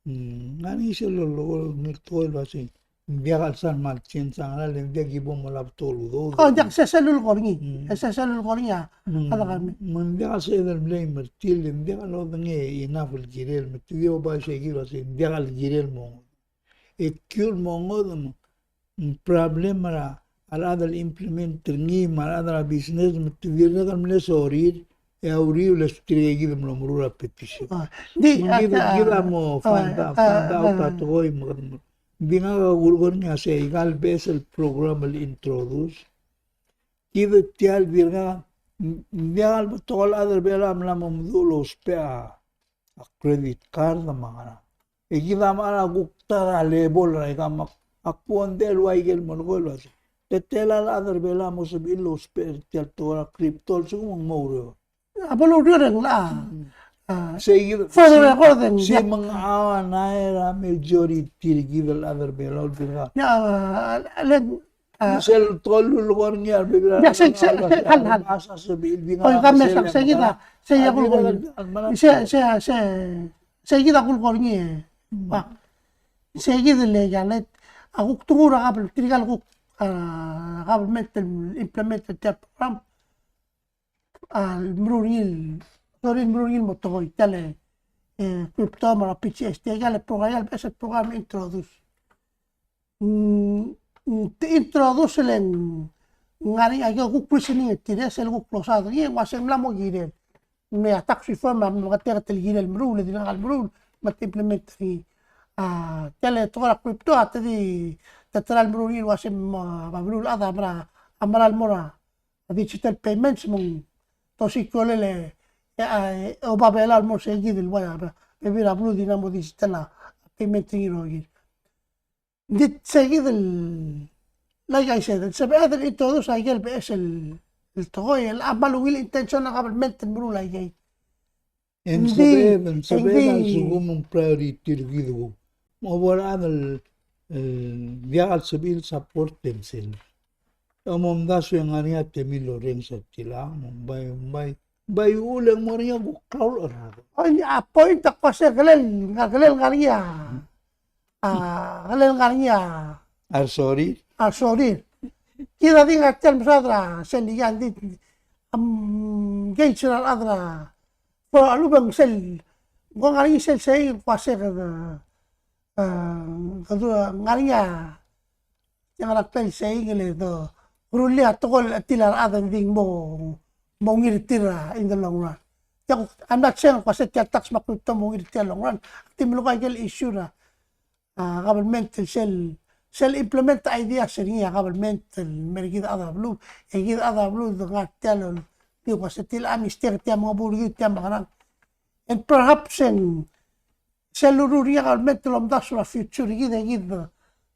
mm, ngar er ngii sel lolekoi el uasei, ng diak el sal kmal change a ngerang, le ng diak ki bo mo olab a betok el udoud. Oh, ng diak, se sel lulekoi er ngii. Mm. E se sel lulekoi er ngii a. Mm. A lak a me. Me ng diak el sebeched el blame er tir, le ng diak lodengei enough el kirel, me te di oba isei kid el uasei, ng diak el kirel mo. E kiul mo ngodech me ng problem er a rechad el implement er ngii me a rechad er a business me te dirrek el mle sorir, e a uriul e se tirke kid el mlo meruul a petition. Ah, di, me ng kid, ah, kid a mo, ah, find out, ah, find out, ah, a tekoi me kede mo. Ng di ngak a kulekoi er ngii a sei aika el beches el program el introduce. Kid tia el dirkak, ng diak el betok el chad er Belau a mla mo meduch el ousbech a a credit card me a ngerang. E kid a mechar a kuk ta er a level er aika me ak, ak bo ndel ua ikel melekoi el uasei, te tela el chad er Belau a mo sebechir el ousbech er tia el tekoi er a crypto el sekum ng mo oureor. A bo loureor e ng locha. Mm. A, sei kid, for the record, e ng, sei, yeah, me ng a ngar er a majority er kid el chad er Belau el dirkak. Yeah, a, a, le ng A. Sel tekoi el lulekoi er ngii a rebebil er a, se, se, se, hal, hal. Oi, ka me sa, se kid a, se a kulekoi er ngii. Se, se, se, se kid a kulekoi er ngii. Ba. Se kid el, e, a le, a kuk tenguu er a kabel, tirka el kuk, a, kabelment el implement er tia el program. A, meruul er ngii el, sorry, meruul er ngii el mo tekoi, tia el, e, crypto me a P G S T, tia el program, tia el beches el program introduce. Mm, mm, te introduce el, ng ngar er ngii a kuk reasoning er tir, e sel kuk losaod er ngii, ng uasei ng mla mo kirel. Me a tax reform a mengeteket el kirel el meruul, e dirkak el meruul, me te implement er ngii. A, tia el tekoi er a crypto, a te di, te try el meruul er ngii el uasei me a, a beluulechad a mera, a mera el mo er a digital payments me ng te osiik a rolel e, e, a, e, oba Belau el mo er se kid el ua, a, bebil er a beluu a di mla mo digital a payment er ngii el rokir. Ng di se kid el, like I said, el sebeched el introduce a ikel beches el, el tekoi, el kmal ungil intention er a government el meruul a ikei. E ng sebeched, e ng sebeched a lsekum ng priority er kid el kuk mo bo er a chad el, el diak el sebechir el support themselves. E momdasu e ng ngar er ngii a temir el orrenges er tir a, mo bai, bai, bai uchul e ng mo er ngii a kuk klou el cherrad. Oi, a point a kmo se kelel, ngar kelel ngar er ngii a, a, kelel ngar er ngii a, a resorir. A resorir. Kid a di ngar tia el mesaod er a sel ikang di, am, ngii sel a rechad er a, for a lubeng sel, ng ngar er ngii sel sei, kmo se ke, a, kede ngar er ngii a, Tia ngar er a klel sei ng le do, rullii a tekoi el chetil a rechad e ng di mo, mo ungil er tir in the long run. Tia kuk, I'm not saying kmo se tia el tax me a crypto mo ungil er tir a long run. Ak di melekoi a ikel issue er a, a, government el sel, sel implement a ideas er ngii a government el mer kid a rechad er a beluu, e kid a rechad er a beluu, de ngar tia el, di kmo se tia el mistake, tia el mengebuul er kid, tia el mekerang. And perhaps e ng sel lurruul er ngii a government el omdasu er a future er kid e kid,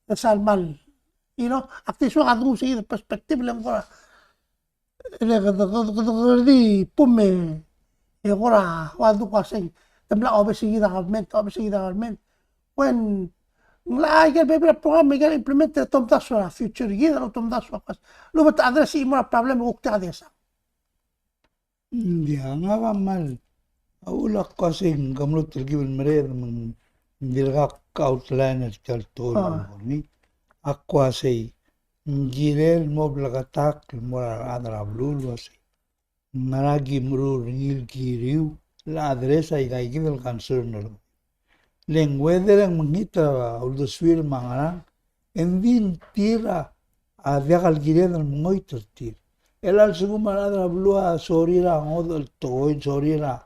e sel mal. You know, ak di soak a denguu se kid el perspective le ng kora, le kede, kede, kede, kede di pum e, e kora, ua du kmo se ng, te mla obes er kid a government, obes er kid a government. When, ng locha ikel bebil a program, ikel implement, te omdasu er a future er kid, te omdasu er a kas. Lubet a address e mo er a problem, kuk tia kede sang. Ng diak, ngak a kmal, a uchul a kmo se ng kmal telkib el mereched me ng dirkak outline er tia el tekoi el mo er ngii. A kmo se ng kirel mo bleketakl el mo er a rechad er a beluu el uasei, ngera ki meruul er ngii el kiriu el address a ikaikid el concern er Le ng whether e ng mekngit a uldesuir me a ngerang, e ng di tir a diak el kired el mengoit er tir. E a lsekum a rechad er a beluu a sorir a ngodech el tekoi, sorir a,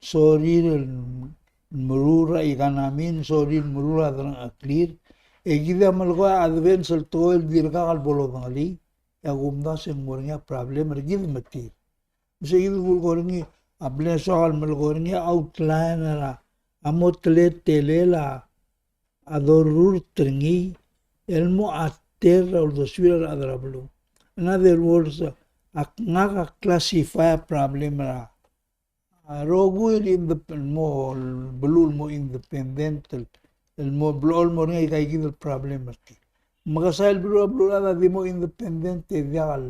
sorir el meruul er a economy, sorir el meruul a delengcheklir, e kid a melekoi a advance el tekoi el dirkak el bo lodengelii, e a kumdasu e ng mo er ngii a problem er kid me tir. Me se kid el kulekoi er ngii a mle soak el melekoi er ngii a outline er a mo teletelel a dorurt er ngii el mo ater a uldesuir a rechad er a beluu. In other words, a ngak a classify a problem er a, a rokui el indep-, el mo beluu el mo independent, el, el mo blechoel mo er ngii a ikaikid el problem er tir. Me kesai el beluu, beluu a di mo independent e diak el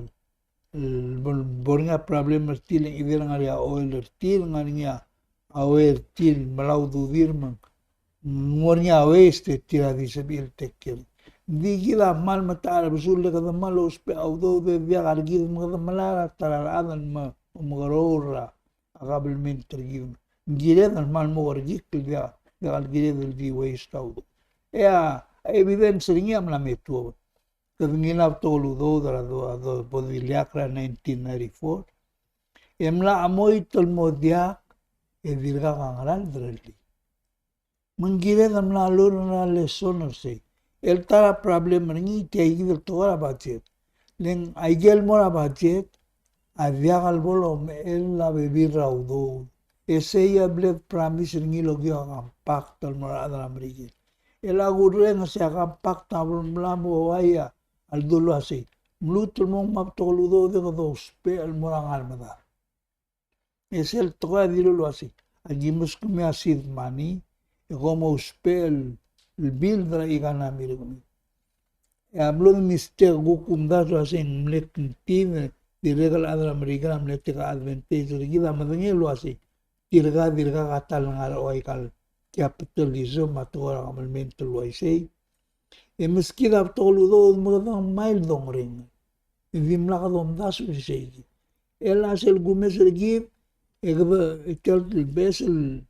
el bo, bo er ngii a problem er tir, le ng either ngar er ngii a oil er tir, ngar er ngii a uai er tir, me a ududir me ng mo er ngii a waste e tir a di sebechir el take care. Ng di kid a kmal metacherbesul le kede kmal ousbech a udoud e diak er kid me kede melai er a ta er a rechad el me, omekeroul er a kabelment er kid. Ng kired el kmal mo kerekikl, diak, diak el kired el di waste a udoud. E a evidence er ngii a mla me tuobed. Kede ngilai a betok el udoud er a do, a do, bo di ileakl er a nineteen ninety-four. E mla chemoit el mo diak, e dirkak a ngera el derellii. Me ng kired el mla learn er a lesson er sei. El ta er a problem er ngii, tia kid el tekoi er a budget. Le ng a ikel mo er a budget, a diak el bo lomechell a bebil er a udoud. E sei a bled promise er ngii el okiu a compact el mo er a rechad er a Merikel. El a kurrenges e a compact a bo mla mo uai a ldu el uasei, mluut el mo ngmai a betok el udoud e kede ousbech el mo er a ngar medal. E sel tekoi a dilu el uasei, aki meskemiu a seed money, e kom ousbech el, el build er a economy er kemiu. E a mlo di mistake, kuk kumdasu el uasei ng mle kngtid, dirrek el chad er a Merikel a mle take advantage er kid a medengei el uasei tirka, dirkak a ta el ngar er a ua ikal capitalism a tekoi er a kabelment el uaisei. E meskid a betok el udoud me kede ngmai el dongereng, e dimlak domdasu er isei kid. E a sel kumes er kid, e kede, e tia el beches el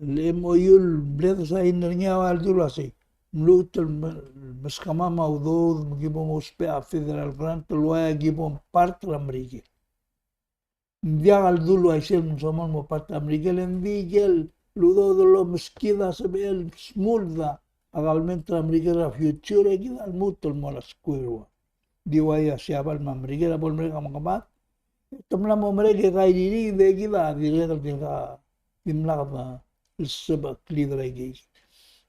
el M O U el bled sign er ngii a ua ldu el uasei, mluut el me-, meskemam a udoud me ki bo mousbech a federal grant el uai a ki bo part er a Merikel. Ng diak a ldu el uaisei el msomam el mo part er a Merikel, e ng di ikel udoud el lomeskid a sebechel el smooth a kabelment er a Merikel er a future e kid a lmuut el mo er a square one. Di uai a Siabal me a Merikel a bo lemerek a mekemad, te mla mo merek e kairirir, e kid a dirrek el dirkak, dimlak a sebecheklir er a ikei.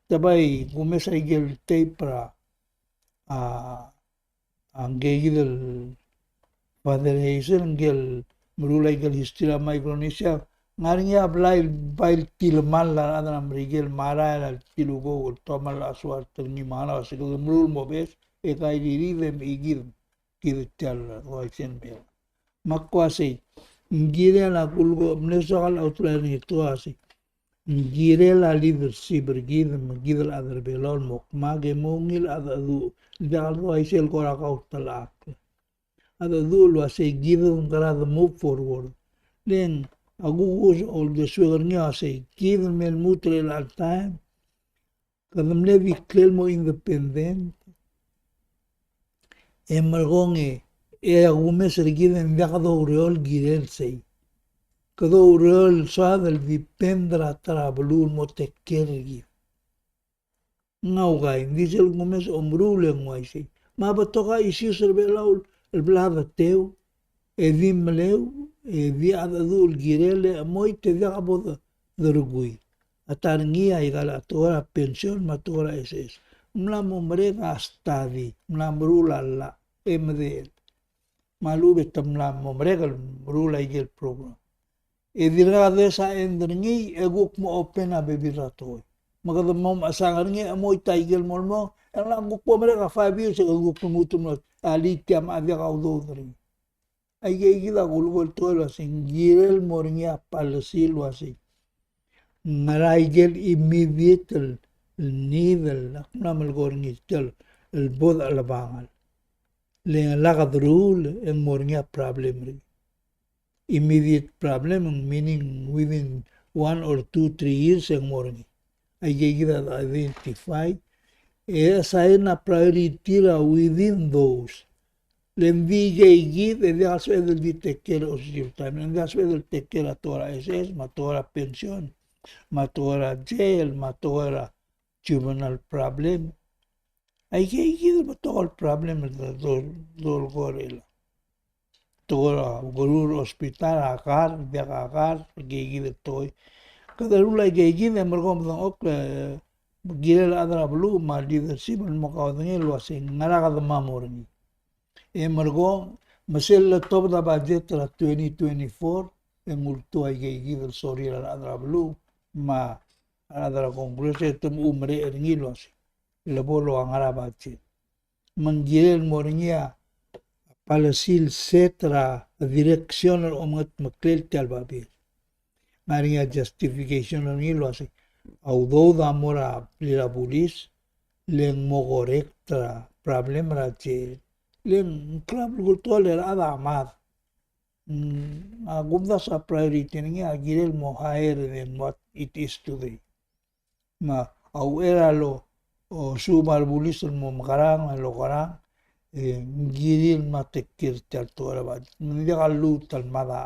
Te bai kumes a ikel tape er a, a, a ngke kid el Father Hazen, ngke el meruul a ikel history er a Micronesia, Ng ngar er ngii a blai el bai el tilemall a rechad er a Merikel me a rael el tilukok el tomall a suart er ngii me a ngar er a uase kede meruul el mo beches e kairirir e mechikid, kid tia el uaisei el mei. Me ak uasei, ng kirel a kulekoi, mle soak el outline er ngii el uasei, ng kirel a leadership er kid me kid el chad er a Belau el mo kmak e mo ungil a cheldecheduch el diak el uaisei el kora kausisechakl. A cheldecheduch el uasei kid ng kora de move forward. Le ng a kukus a uldesuek er ngii a uasei kid el me lmuut er chelecha el taem kede mle declare el mo independent. E merekong e, e a kumes er kid e ng diak kede oureor el kirel sei. Kede oureor el soad el depend er a ta er a beluu el mo take care er kid. Ng ua ukai, ng di sel kumes a omeruul e ng uaisei. Me a betok a issues er a Belau el bla deteu, e di meleu, e di a cheldecheduch el kirel e chemoit e diak bo de, derukui. A ta er ngii a ikal a tekoi er a pension me a tekoi er a S S. Ng mla mo merek a study, ng mla meruul a llach, e medechel. Me a lechub e te mla mo merek el meruul a ikel program. E dirkak desaend er ngii e kuk mo open a bebil er a tekoi. Me kede mo mechesang er ngii e chemoit a ikel mo lmong, e ng kuk bo merek a five years e kede kuk lmuut el mo alii tia me a diak a udoud er ngii. Aikeikid a kulekoi el tekoi el uasei ng kirel mo er ngii a policy el uasei ngera ikel immediate el need el ak mla melekoi er ngii tia el bo dechelebangel. Le ng lak deruul e ng mo er ngii a problem er ngii. Immediate problem, meaning within one or two, three years e ng mo er ngii. Aikeikid a identify e assign a priority er a within those. Le ng di aikeikid e diak a sebeched el di take care er a osisiu el taem. Le ng diak a sebeched el take care er a tekoi er a S S, me a tekoi er a pension, me a tekoi er a jail, me a tekoi er a juvenile problem. Aikeikid a betok el problem el do, do, dolekoi er a tekoi er a beluu er a hospital, a kar, diak a kar, aikeikid el tekoi. Kede rullii aikeikid e merekong e medengchokl e kirel a chad er a beluu me a leadership el mo kaudengei el uasei ngera kede mo er ngii. E merekong, me sel letobed a budget er a twenty twenty-four, e ng ultuil aikeikid el sorir a rechad er a beluu me a rechad er a Congress e te mo merek er ngii el uasei le bo locha ngera budget. Me ng kirel mo er ngii a policy el set er a direction el omengetmeklel tia el babier. Ng ngar er ngii a justification er ngii el uasei a udoud a mo er a blil a bulis, le ng mo correct er a problem er a jail. Le ng klou a belkul el tekoi el rechad a mad. Mm, a kumdasu a priority er ngii a kirel mo higher than what it is today. Me a uchei er a lo, osuub a rebulis el mo mekerang, el okerang, e ng kirir el mla take care er tia el tekoi er a budget. Me ng diak a lluut el mad a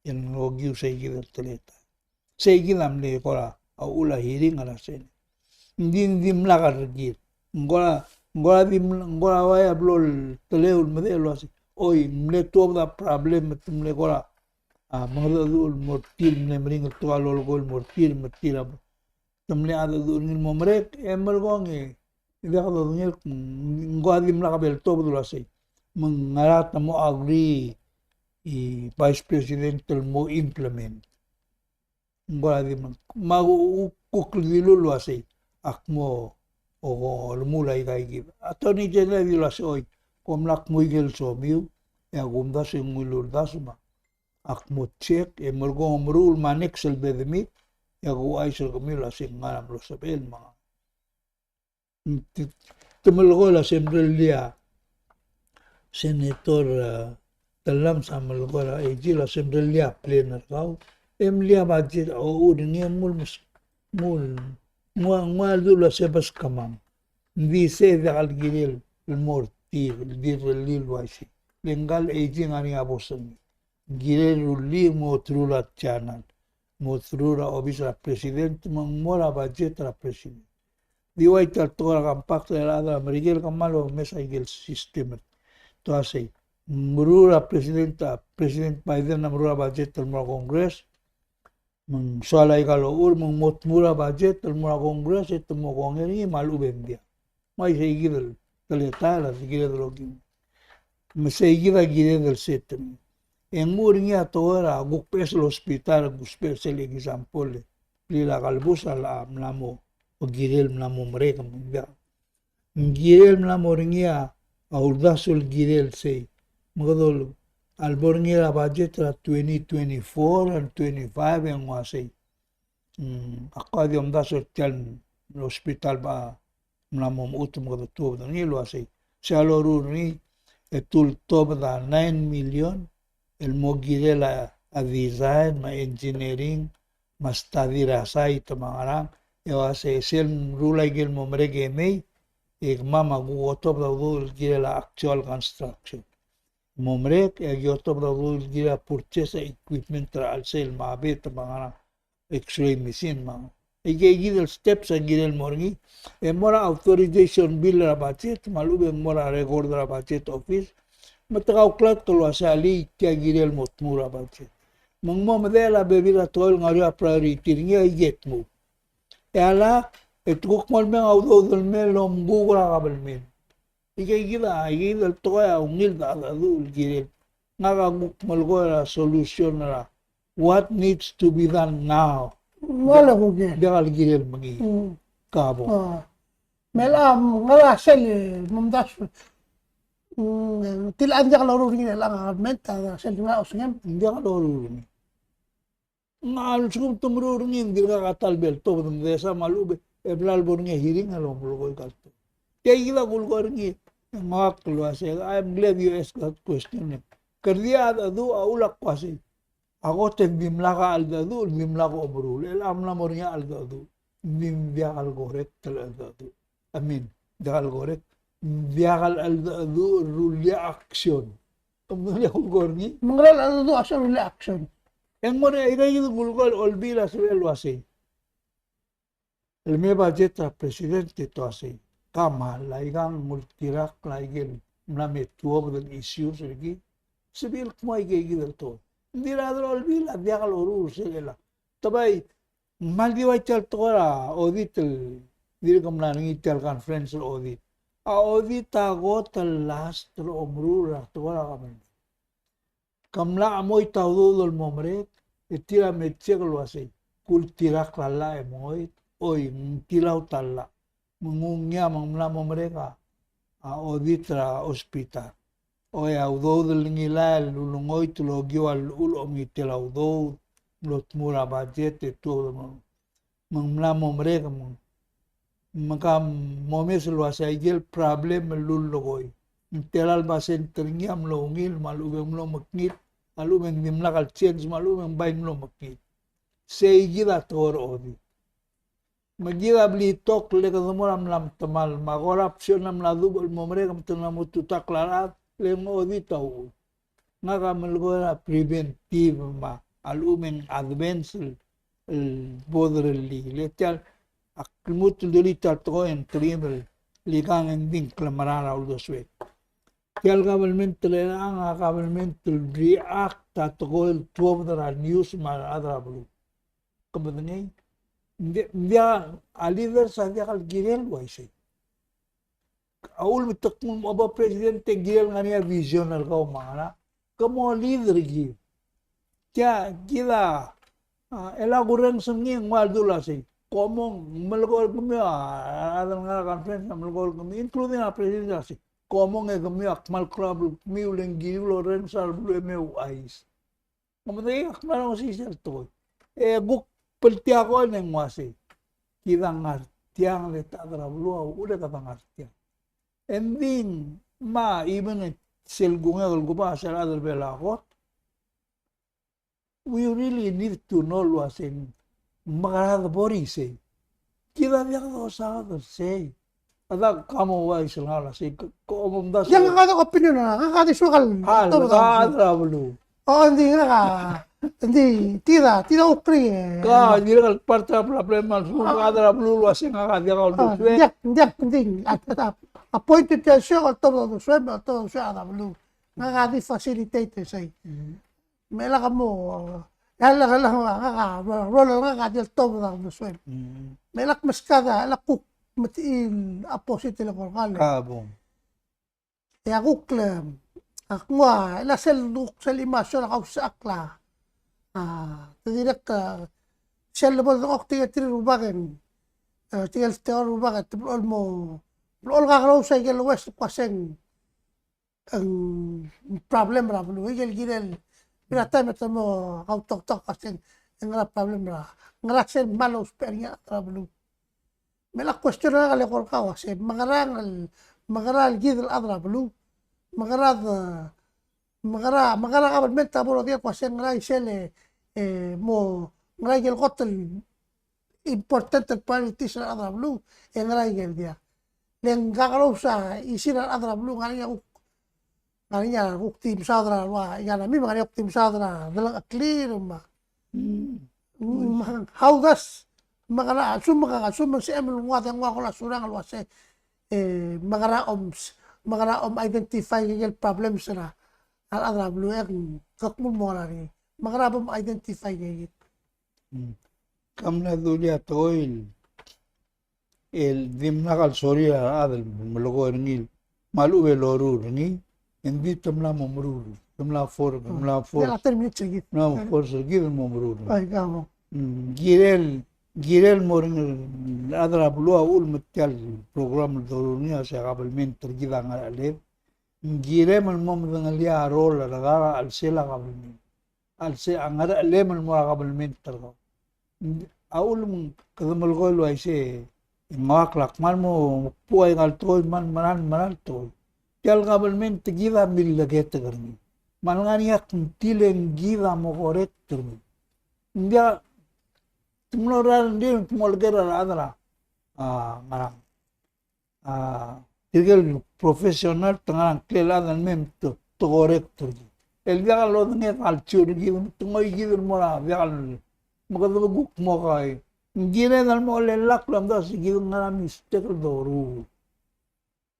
chad el okiu seikid el teletael. Seikid a mle kora uchul a hearing er a Senate. Ng di, ng dimlak a rekil. Ng kora, ng kora di, ng kora ua a blo el teleu el medechel el uasei, oi, mle tuobed a problem, me te mle kora, a, mengedecheduch el mo er tir, mle meringel tekoi a lolekoi el mo er tir, me tir a te mle mengedecheduch er ngii el mo merek, e merekong e diak dodengei, ng kora dimlak a bel tuobed el uasei me ng ngera te mo agree a Vice President el mo implement. Ng kora di me, me a ku, ku, kuk dilu el uasei ak mo, o, o, remuul aikaikid. Attorney General a dilu el uasei, oi, kom lak mo ikel somiu, e a kumdasu e ng ungil uldasu me ak mo check, e merekong e meruul me a next el bedemit, e ak ouchais er kemiu el uasei ng ngera a mlo sebechel me a Te, te melekoi el uasei mrellii a Senator, e, Tellames a melekoi er a AG el uasei mrellii a plan er kau. E mlii a budget a uchul er ngii e mle mes, mle, ng ua, ng ua el dul uasei beskemam. Ng di sei diak el kirel el mo er tir, el di rellii el uaisei. Le ngka el AG ng ngar er ngii a bosong. Ng kirel rullii el mo through er a channel, mo through er a obis er a president, me ng mo er a budget er a president. Di ua tia el tekoi er a compact er a rechad er a Merikel, kmal omes a ikel system. Te uasei, meruul a president, a President Biden a meruul a budget el mo er a Congress, me ng soal aika el ochur, me ng mo tmuu er a budget el mo er a Congress, e te mo kongei er ngii me a lechub e ng diak. Me a seikid el teletael a kired el okiu. Me seikid a kired el set er ngii. E ng mo er ngii a tekoi er a kuk beches el hospital, kuk beches el example, e blil a kelebus a locha mla mo, o kirel mla mo merek, me ng diak. Ng kirel mla mo er ngii a uldasu el kirel sei. Me kede, a lebo er ngii er a budget er a twenty twenty-four and twenty-five e ng uasei. Mm, ak kuk di omdasu er tia el hospital a mla mo mechut me kede tuobed er ngii el uasei. Sei a loruul er ngii e te ultobed a nine million el mo kirel a, a design me a engineering me a study er a site me a ngerang, e uasei sel meruul a ikel mo merek e mei, e kemam a kuk otobed a udoud el kirel a actual construction. Mo merek, e aki otobed a udoud el kirel a purchase a equipment er a chelsel me a bed me a ngerang, X-ray machine me a. Aike kid el steps a kirel mo er ngii, e mo er a authorization bill er a budget, me a lechub e ng mo er a record er a budget office, me te kau klot el uasei alii tia kirel mo tmuu er a budget. Me ng mo medechel a bebil er a tekoi el ngar er ngii a priority er ngii aike tmuu. E a lak, e te kuk mo el mei a udoud el mei el omkuk er a kabelment. Aike kid a, aike kid el tekoi a ungil a cheldecheduch el kirel. Ngak a kuk melekoi er a solution er a what needs to be done now. Ng diak el kirel mengiil. Mm. Kabo. A. Me a, ngera sel momdasu. Mm, tia el diak loruul er ngii el ngar er a kabelment, a sel ngera osengem. Ng diak loruul er ngii. Ng a lsekum te meruul er ngii, ng dirkak a ta el bo el tobed, me desa me a lechub e bla lebo er ngii a hearing el omelekoi aika el tobed. Tia kid a kulekoi er ngii, e ngak el uasei, I am glad you asked that question. Kede di a cheldecheduch a uchul a kuk uasei. A kot e ng dimlak a cheldecheduch, dimlak a omeruul. E a mla mo er ngii a cheldecheduch. Ng di diak el correct el cheldecheduch. I mean, diak el correct. Diak el cheldecheduch el rullii a action. Ke medengelii a kulekoi er ngii? Me ng ngera el cheldecheduch a sel rullii a action? E ng mo er a, aika kid a kulekoi el Olbiil a sebechel el uasei. El mei a budget er a president e te uasei. Kmal, aika ng ultirakl a ikel mla me tuobed el issues er kid. Sebechel el kmo aike kid el tekoi. Ng di a rechad er a Olbiil a diak loruul er sel lak. Te bai, ng kmal di ua tia el tekoi er a audit el dirk mla er ngii tia el conference er a audit. A audit a kot el last el omeruul er a tekoi er a government. Ke mla chemoit a udoud el mo merek, e tir a me check el uasei, ke ultirakl a llach e mengoit, oi, ng tilaut a llach. Me ng ungil a me ng mla mo merek a, a audit er a hospital. Oi, a udoud el ngilai el ulengoit el okiu a llechul a omengitel a udoud, mlo tmuu er a budget e tuobed el mo. Me ng mla mo merek me ng, me ke momes el uasei a ikel problem el lullekoi. Ng tela el basent er ngii a mlo ungil, me a lechub e ng mlo mekngit, a lechub e ng dimlak el change, me a lechub e ng bai mlo mekngit. Sei kid a tekoi er a audit. Me kid a blitok le kede mo er a mla metemall, me a corruption a mla dubech el mo merek me te mla mo tutakl a rechad, le ng audit a uchul. Ngak a melekoi er a preventive me a lechub e ng advance el, el bo derellii. Le tia a lmuut el dulii tia el tekoi e ng telim el ikang e ng di ng klemerang er a uldesuek. Tia el government el chelechang a government el react a tekoi el tuobed er a news me a rechad er a beluu. Ke medengei? Ng di, ng diak, a leaders a diak el kirel el uaisei. A ulemetekngel mo bo president e ng kirel ngar er ngii a vision er kau me a ngerang. Ke mo lead er kid. Tia kid a, a, e le kurrenges er ngii e ng ua ledul a sei. Kom mo melekoi er kemiu a, a, a rechad el ngar er a conference a melekoi er kemiu, including a president a sei. Kom mo e kemiu a kmal klou a beluu, kemiu le ng kirir el orrenges a beluu e me ouchais. Ng medengei, ak kmal ongesisel tekoi. E kuk bltiakl e ng uasei. Kid a ngar tiang, le ta er a beluu a uchul e kede ngar tiang. E ng di me a even sel kungek el kuba sel chad er a Belau a kot. We really need to know el uasei ng mekerang a bo er isei. Kid a diak dosaod er sei. A dak kamo uaisei el ngar er sei, ke, ke omdasu. Ia, ngak a dak opinion, ngak a di soak el. A, ngak a di soak el. A, ngak a di soak el. O, ng di ngak a, ng di, tida, tida ukri, e. Ka, ng di ngak a part er a problem, a, ngak a di er a beluu el uasei ngak a diak a uldesuek. A, diak, diak, ng di, a, a, a, appointed a soak el tobed a uldesuek, me a tobed a uldesuek a beluu. Ngak a di facilitate er sei. Mm. Me lak mo, e lak, lak, ngak a, role er ngak a di el tobed a uldesuem. Mm. Me lak meskau a, lak kuk metiil a opposite el ko er ngak. A, bong. E a kuk le, Ak nguu a, e le sel duk sel immersion a kausisechakl a, a, te dirrek, a, sel lebo dengchokl tirke el rubak e ng, e, tirke el tekoi er a rubak e te blechoel mo, blechoel kakerous a ikel oues el kmo se ng, ng problem er a beluu, ikel kirel, mera el taem e te mo kautoktok el kmo se ng ngera problem er a, ngera sel kmal ousbech er ngii a rechad er a beluu. Me a question er ngak el eko er kau a se, mekera el, mekera el kid el chad er a beluu, mekera de, mekera, mekera government a bo lodiak el kmo se ngera isel e, e mo, ngera ikel kot el important el priorities er a rechad er a beluu, e ngera ikel diak. Le ng kakerous a isir a rechad er a beluu, ngar er ngii a kuk ngar er ngii a kuk di mesaod er a ua, ikang a mei me ngar er ngii a kuk di mesaod er a delengcheklir me a. Mm. Mm, how does, mekera, a lsekum, mekera, a lsekum ng sebechem el nguu a dengua kol a surang el uase, e, mekera om s-, mekera om identify ikel problems er a, a rechad er a beluu e ng kuk mo ngar er ngii. Mekera bom identify ikel. Mm. Ke mla dulii a tekoi el dimlak el sorir a rechad el melekoi er ngii, me a lechub e loruul er ngii, e ng di te mla mo meruul, te mla for-, te mla force, te mla force er kid el mo meruul. Mm, kirel, kirel mo er ngii a rechad er a beluu a uchul me tia el program el doruul er ngii a se kabelment er kid a ngerecheled. Ng kirem el mo medengelii a role er kau er a chelsel a kabelment. A chelsel a ngerechelem el mo er a kabelment er kau. A uchul me kede melekoi el uaisei, e ng ua kmal mo kbua aika el tekoi, kmal mera el, mera el tekoi. Tia el kabelment er kid a milleketek er ngii. Me a lengar er ngii a kngtil e ng kid a mo correct er ngii. Ng diak, te mlo er a rengrir, te mo oleker a rechad er a, a, ngerang. A, tirke el professional te ngar er a ngklel a chad el mei me te, te correct er kid. El diak lodengei a culture er kid, me te ngoi kid el mo er a diak el, me kede kuk mo kai. Ng kired el mo chelellakl el omdasu e kid el ngar er a mistake el doruul.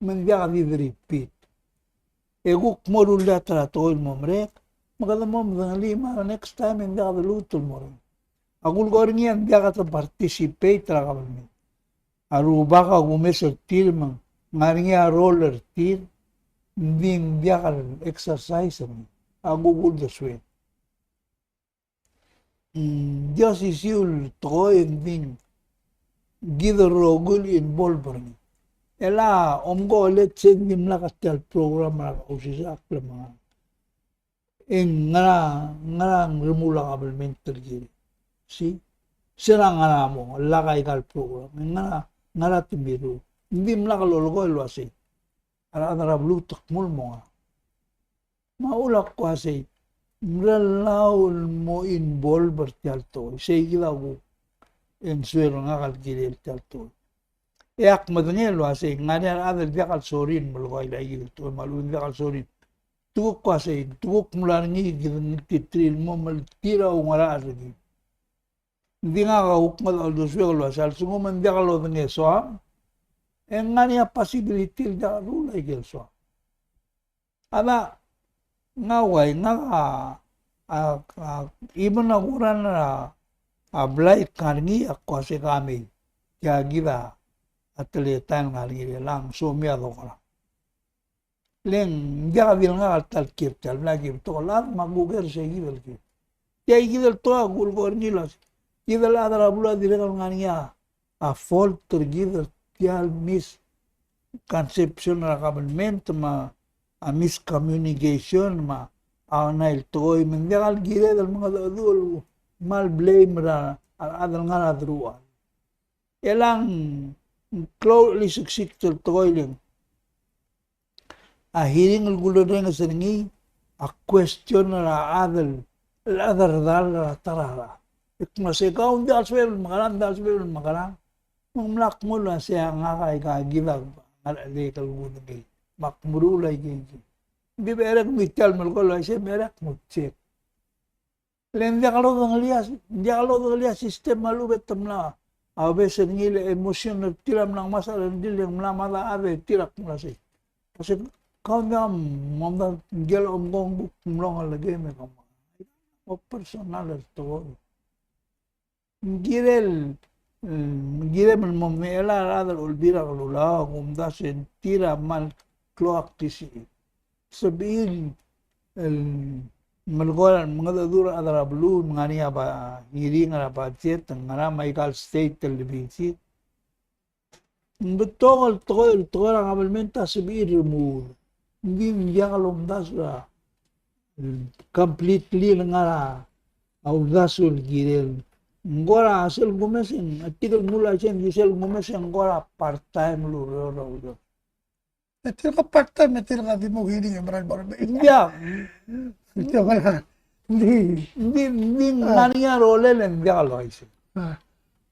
Me ng diak di repeat. E kuk mo rullii a ta er a tekoi el mo merek, me kede mo medengelii me a next time e ng diak de luut el mo er ngii. A kulekoi er ngii a ng diak de participate er a government. A rubak a kumes er tir me ng ngar er ngii a role er tir, ng di ng diak el exercise er ngii. A kuk uldesuek. Mm, di osisiu el tekoi e ng di ng kid el rokui el involve er ngii. E le omko el se ng dimlak a tia el program er a kausisechakl me a ngerang, e ngera, ngera ng remuul a kabelment er kid. Sei, se er a ngera mo lak aika el program, e ngera, ngera te mirruul. Ng dimlak lolekoi el uasei a rechad er a beluu te kmo ng mo ngerang. Me a uchul a kuk uasei, mrelau el mo involve er tia el tekoi, sei kid a kuk, e ng suel er ngak el kirel tia el tekoi. E ak medengei el uasei, ng ngar er ngii a rechad el diak el sorir el melekoi aika el tekoi, me a lechub e ng diak el sorir. Te kuk uasei, te kuk mla er ngii kid el ngiltiterir el mo meltir a oungerachel er kid. Ng di ngak a kuk ngodech a uldesuek el uasei, a lsekum ng diak lodengei soam, e ng ngar er ngii a possibility el diak leruul aike el soam. A da, ngak a uai, ngak a, a, a, even a kuran er a, a blai el ngar er ngii a kuk uasei ka mei, tia kid a, a teletael el ngar er ngii er chelechang, soam a dokerang. Le ng diak di el ngak el ta el kiei er tia el blai, ki betok el chad me a kuker sei kid el kiei. Tia kid el tekoi a kulekoi er ngii el uasei, kid el chad er a beluu a dirrek el ngar er ngii a a fault er kid er tia el misconception er a government me a miscommunication me a ngera el tekoi me ng diak el kired el mengedecheduch el kmal blame er a rechad el ngar er a deruchall. E le ng klou el osiik sel tekoi el ng a hearing el kulerrenges er ngii a question er a chad el, el chad er a redal er a ta er a rechad. E kmo sei kau ng diak el sebechel el mekerang, ng diak el sebechel el mekerang. Me ng mla kmo el uasei a ngak aika kid a ngerechelek el kudengei. Me ak meruul aike kid. Ng di becherei kemiu tia el melekoi el uasei, becherei kemiu check. Le ng diak lodengelii a, ng diak lodengelii a system me a lechub e te mla obes er ngii, le emotion er tir a mla ngmasech a rengrir, le ng mla mad a chad e tir a kmo sei. Uasei, kau ng diak, mo mda ngike el omko ng kuk mlong a leke me kemam. Mo personal el tekoi. Ng kirel, mm, ng kirem el mo mechela er a rechad el Olbiil er a Kelulau a kumdasu e ng tir a kmal klou a klisichir. sebechir el melekoi el mengedecheduch er a rechad er a beluu, me ng ngar er ngii a ba-, hearing er a budget, ngera me aika el state el visit. Ng betok el tekoi, el tekoi er a government a sebechir el remuul. Ng di ng diak lomdasu er a, mm, completely el ngar er a uldasu el kirel. Ng kora sel kumes e ng, a tirke el mle uaisei, ng di sel kumes e ng kora part time el ureor er a ureor. E tirka part time, e tirka di mo hearing e mera el mo er a. Ng diak. Ng diak, ng di, ng di, ng di, ng ngar er ngii a rolel e ng diak el uaisei. A.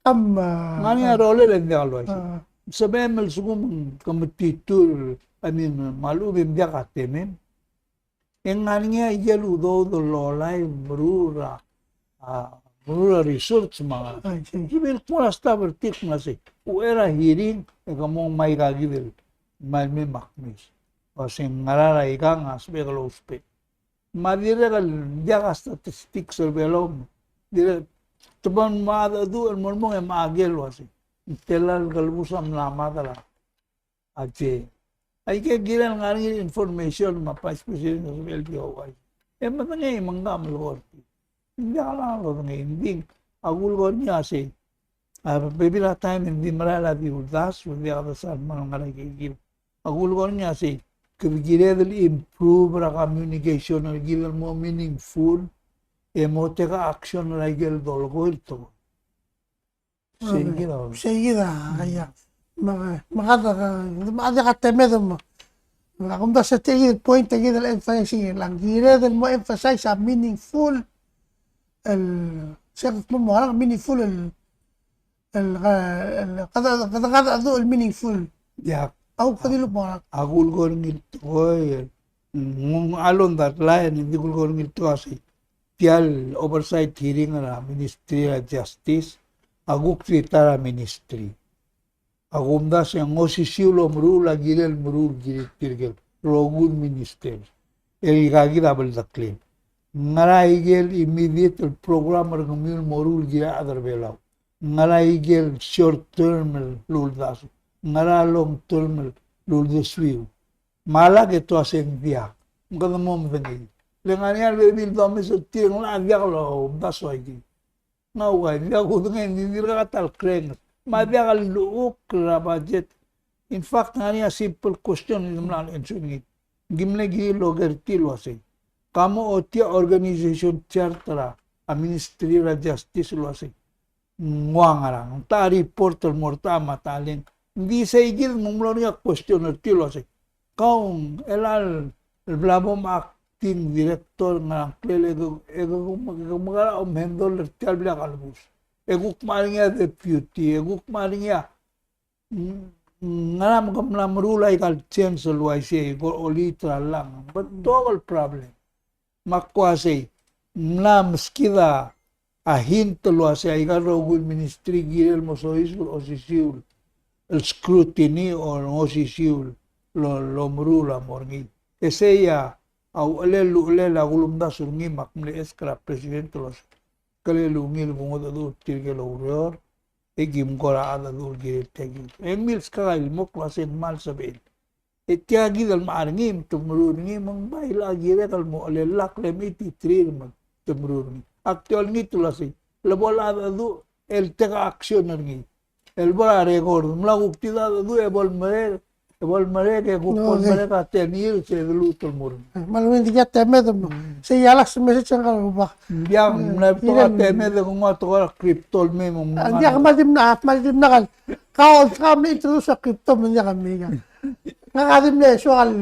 Am, a, ng ngar er ngii a rolel e ng diak el uaisei. A. Sebechem el lsekum ke metitur, I mean, me a lechub e ng diak a temem. E ng ngar er ngii a ikel udoud el lolai el meruul er a, a, meruul er a research me a. A, sei. Sebechel el kmo er a staff er tir el kmo sei, uchei er a hearing, e ke mo ngmai aika kid el, me a le mei me ak mes. Ua se ng ngera er a ikang a sebechek el ousbech. Me a dirrek el diak a statistics er a Belau. Dirrek te bo el mo mengedecheduch el mo el mong e me a ikel uaisei. Ng tela el kelebus a mla mad er a A sei. Aike el kirel ngar er ngii el information me a Vice President a sebechel el di ouchais. E medengei me ng kmal melekoi er tir. Ng diak lodengei, ng di a kulekoi er ngii a sei. A bebil er a taem e ng di merael a di uldasu, e diak desa el mle ngar er a ikakid. A kulekoi er ngii a sei. Kede kired el improve er a communication er kid el mo meaningful, e mo take action er a ikel dolekoi el tekoi. Sei kid a. Sei kid a, ia. Me, me kede, me kede diak a temed me. Me ak omdasu e tia kid el point, tia kid el emphasize, el ng kired el mo emphasize a meaningful, el, se mo mo meaningful el, el, el, kede, kede, kede, el meaningful. Ia. Au, kede lebo. A kulekoi er ngii el tekoi, ng along that line, ng di kulekoi er ngii el tekoi a sei. Tia el oversight hearing er a Ministry er a Justice, a kuk di ta er a ministry. A kumdasu e ng osisiu el omeruul a kirel el meruul el kirir tirke el rokui el minister el ikakid a bldeklel. Ngera ikel immediate el program er kemiu el moruul el kirir a rechad er a Belau. Ngera ikel short term el uldasu. Ngera long term el uldesuiu. Me a lak e te uasei ng diak. Me kede mo medengei. Le ngar er ngii a rebebil el domes er tir e ng locha diak lomdasu aike. Ng ua diak kudengei, ng di dirkak a ta el krenges. Me a diak lechukl er a budget. In fact, ngar er ngii a simple question el dimlak el answer er ngii. Ng di mle kirir el oker er tir el uasei, ka mo ochotii a organization chart er a Ministry er a Justice el uasei ng ua ngerang, ng techa a report el mo er techa me a techa a length. Ng di sei kid me ng mlo er ngii a question er tir el uasei, kau, el chelecha el bla bo macting director, ngerang klel, e ke, e ke, e ke mekerang a omhandle er tia el blil a kelebus? E kuk mla er ngii a deputy, e kuk mla er ngii a, mm, ngera me ke mla meruul aika el chance el uaisei, ko olii ta er a llang. Betok el problem. Me ak uasei, ng mla meskid a hint el uasei aika el rokui el ministry kirel el mo soiseb el osisiu el scrutiny or osisiu el lo, lomeruul a mo er ngii. E sei a uchelel, uchelel a kulemdasu er ngii me ak mle ask er a president el uasei, kele ungil el kungedecheduch er tirke el oureor, e kim kora chedecheduch el kirel tia kid. E ng milskak a ilemokl el uasei ng kmal sebechel. E tia kid el mechar er ngii me te meruul er ngii me ng bai locha kirek el mo chelellakl e mechititerir me te meruul er ngii. Ak di olengit el uasei, le bo lechedecheduch el take action er ngii. El bo er a record, mla kuk di chedecheduch e bo lemerek, e bo lemerek, e kuk bo lemerek a ten years e de luut el mo er ngii. Me a lengit e ng diak a temed me. Sei a last message er ngak el rubak. Ng diak, ng mla betok a temed e ke nguu a tekoi er a crypto el mei me ng. Ng diak, kmal di mla, kmal di mla kal. Kau, kau mle introduce a crypto me ng diak a mei. Ngak a di mle soak el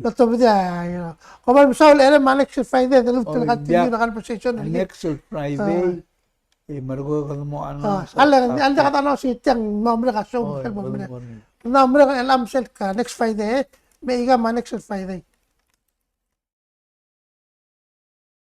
lotobed a, you know. Kom kmal mesaul, e le me a next Friday, de lmuut el continue a conversation. Next Friday, e merekong e kede mo announce. A le, a le kede announce er tiang, mo merek a show, mo merek. Mo merek el chelecha el next Friday, e. Me aika me a next Friday.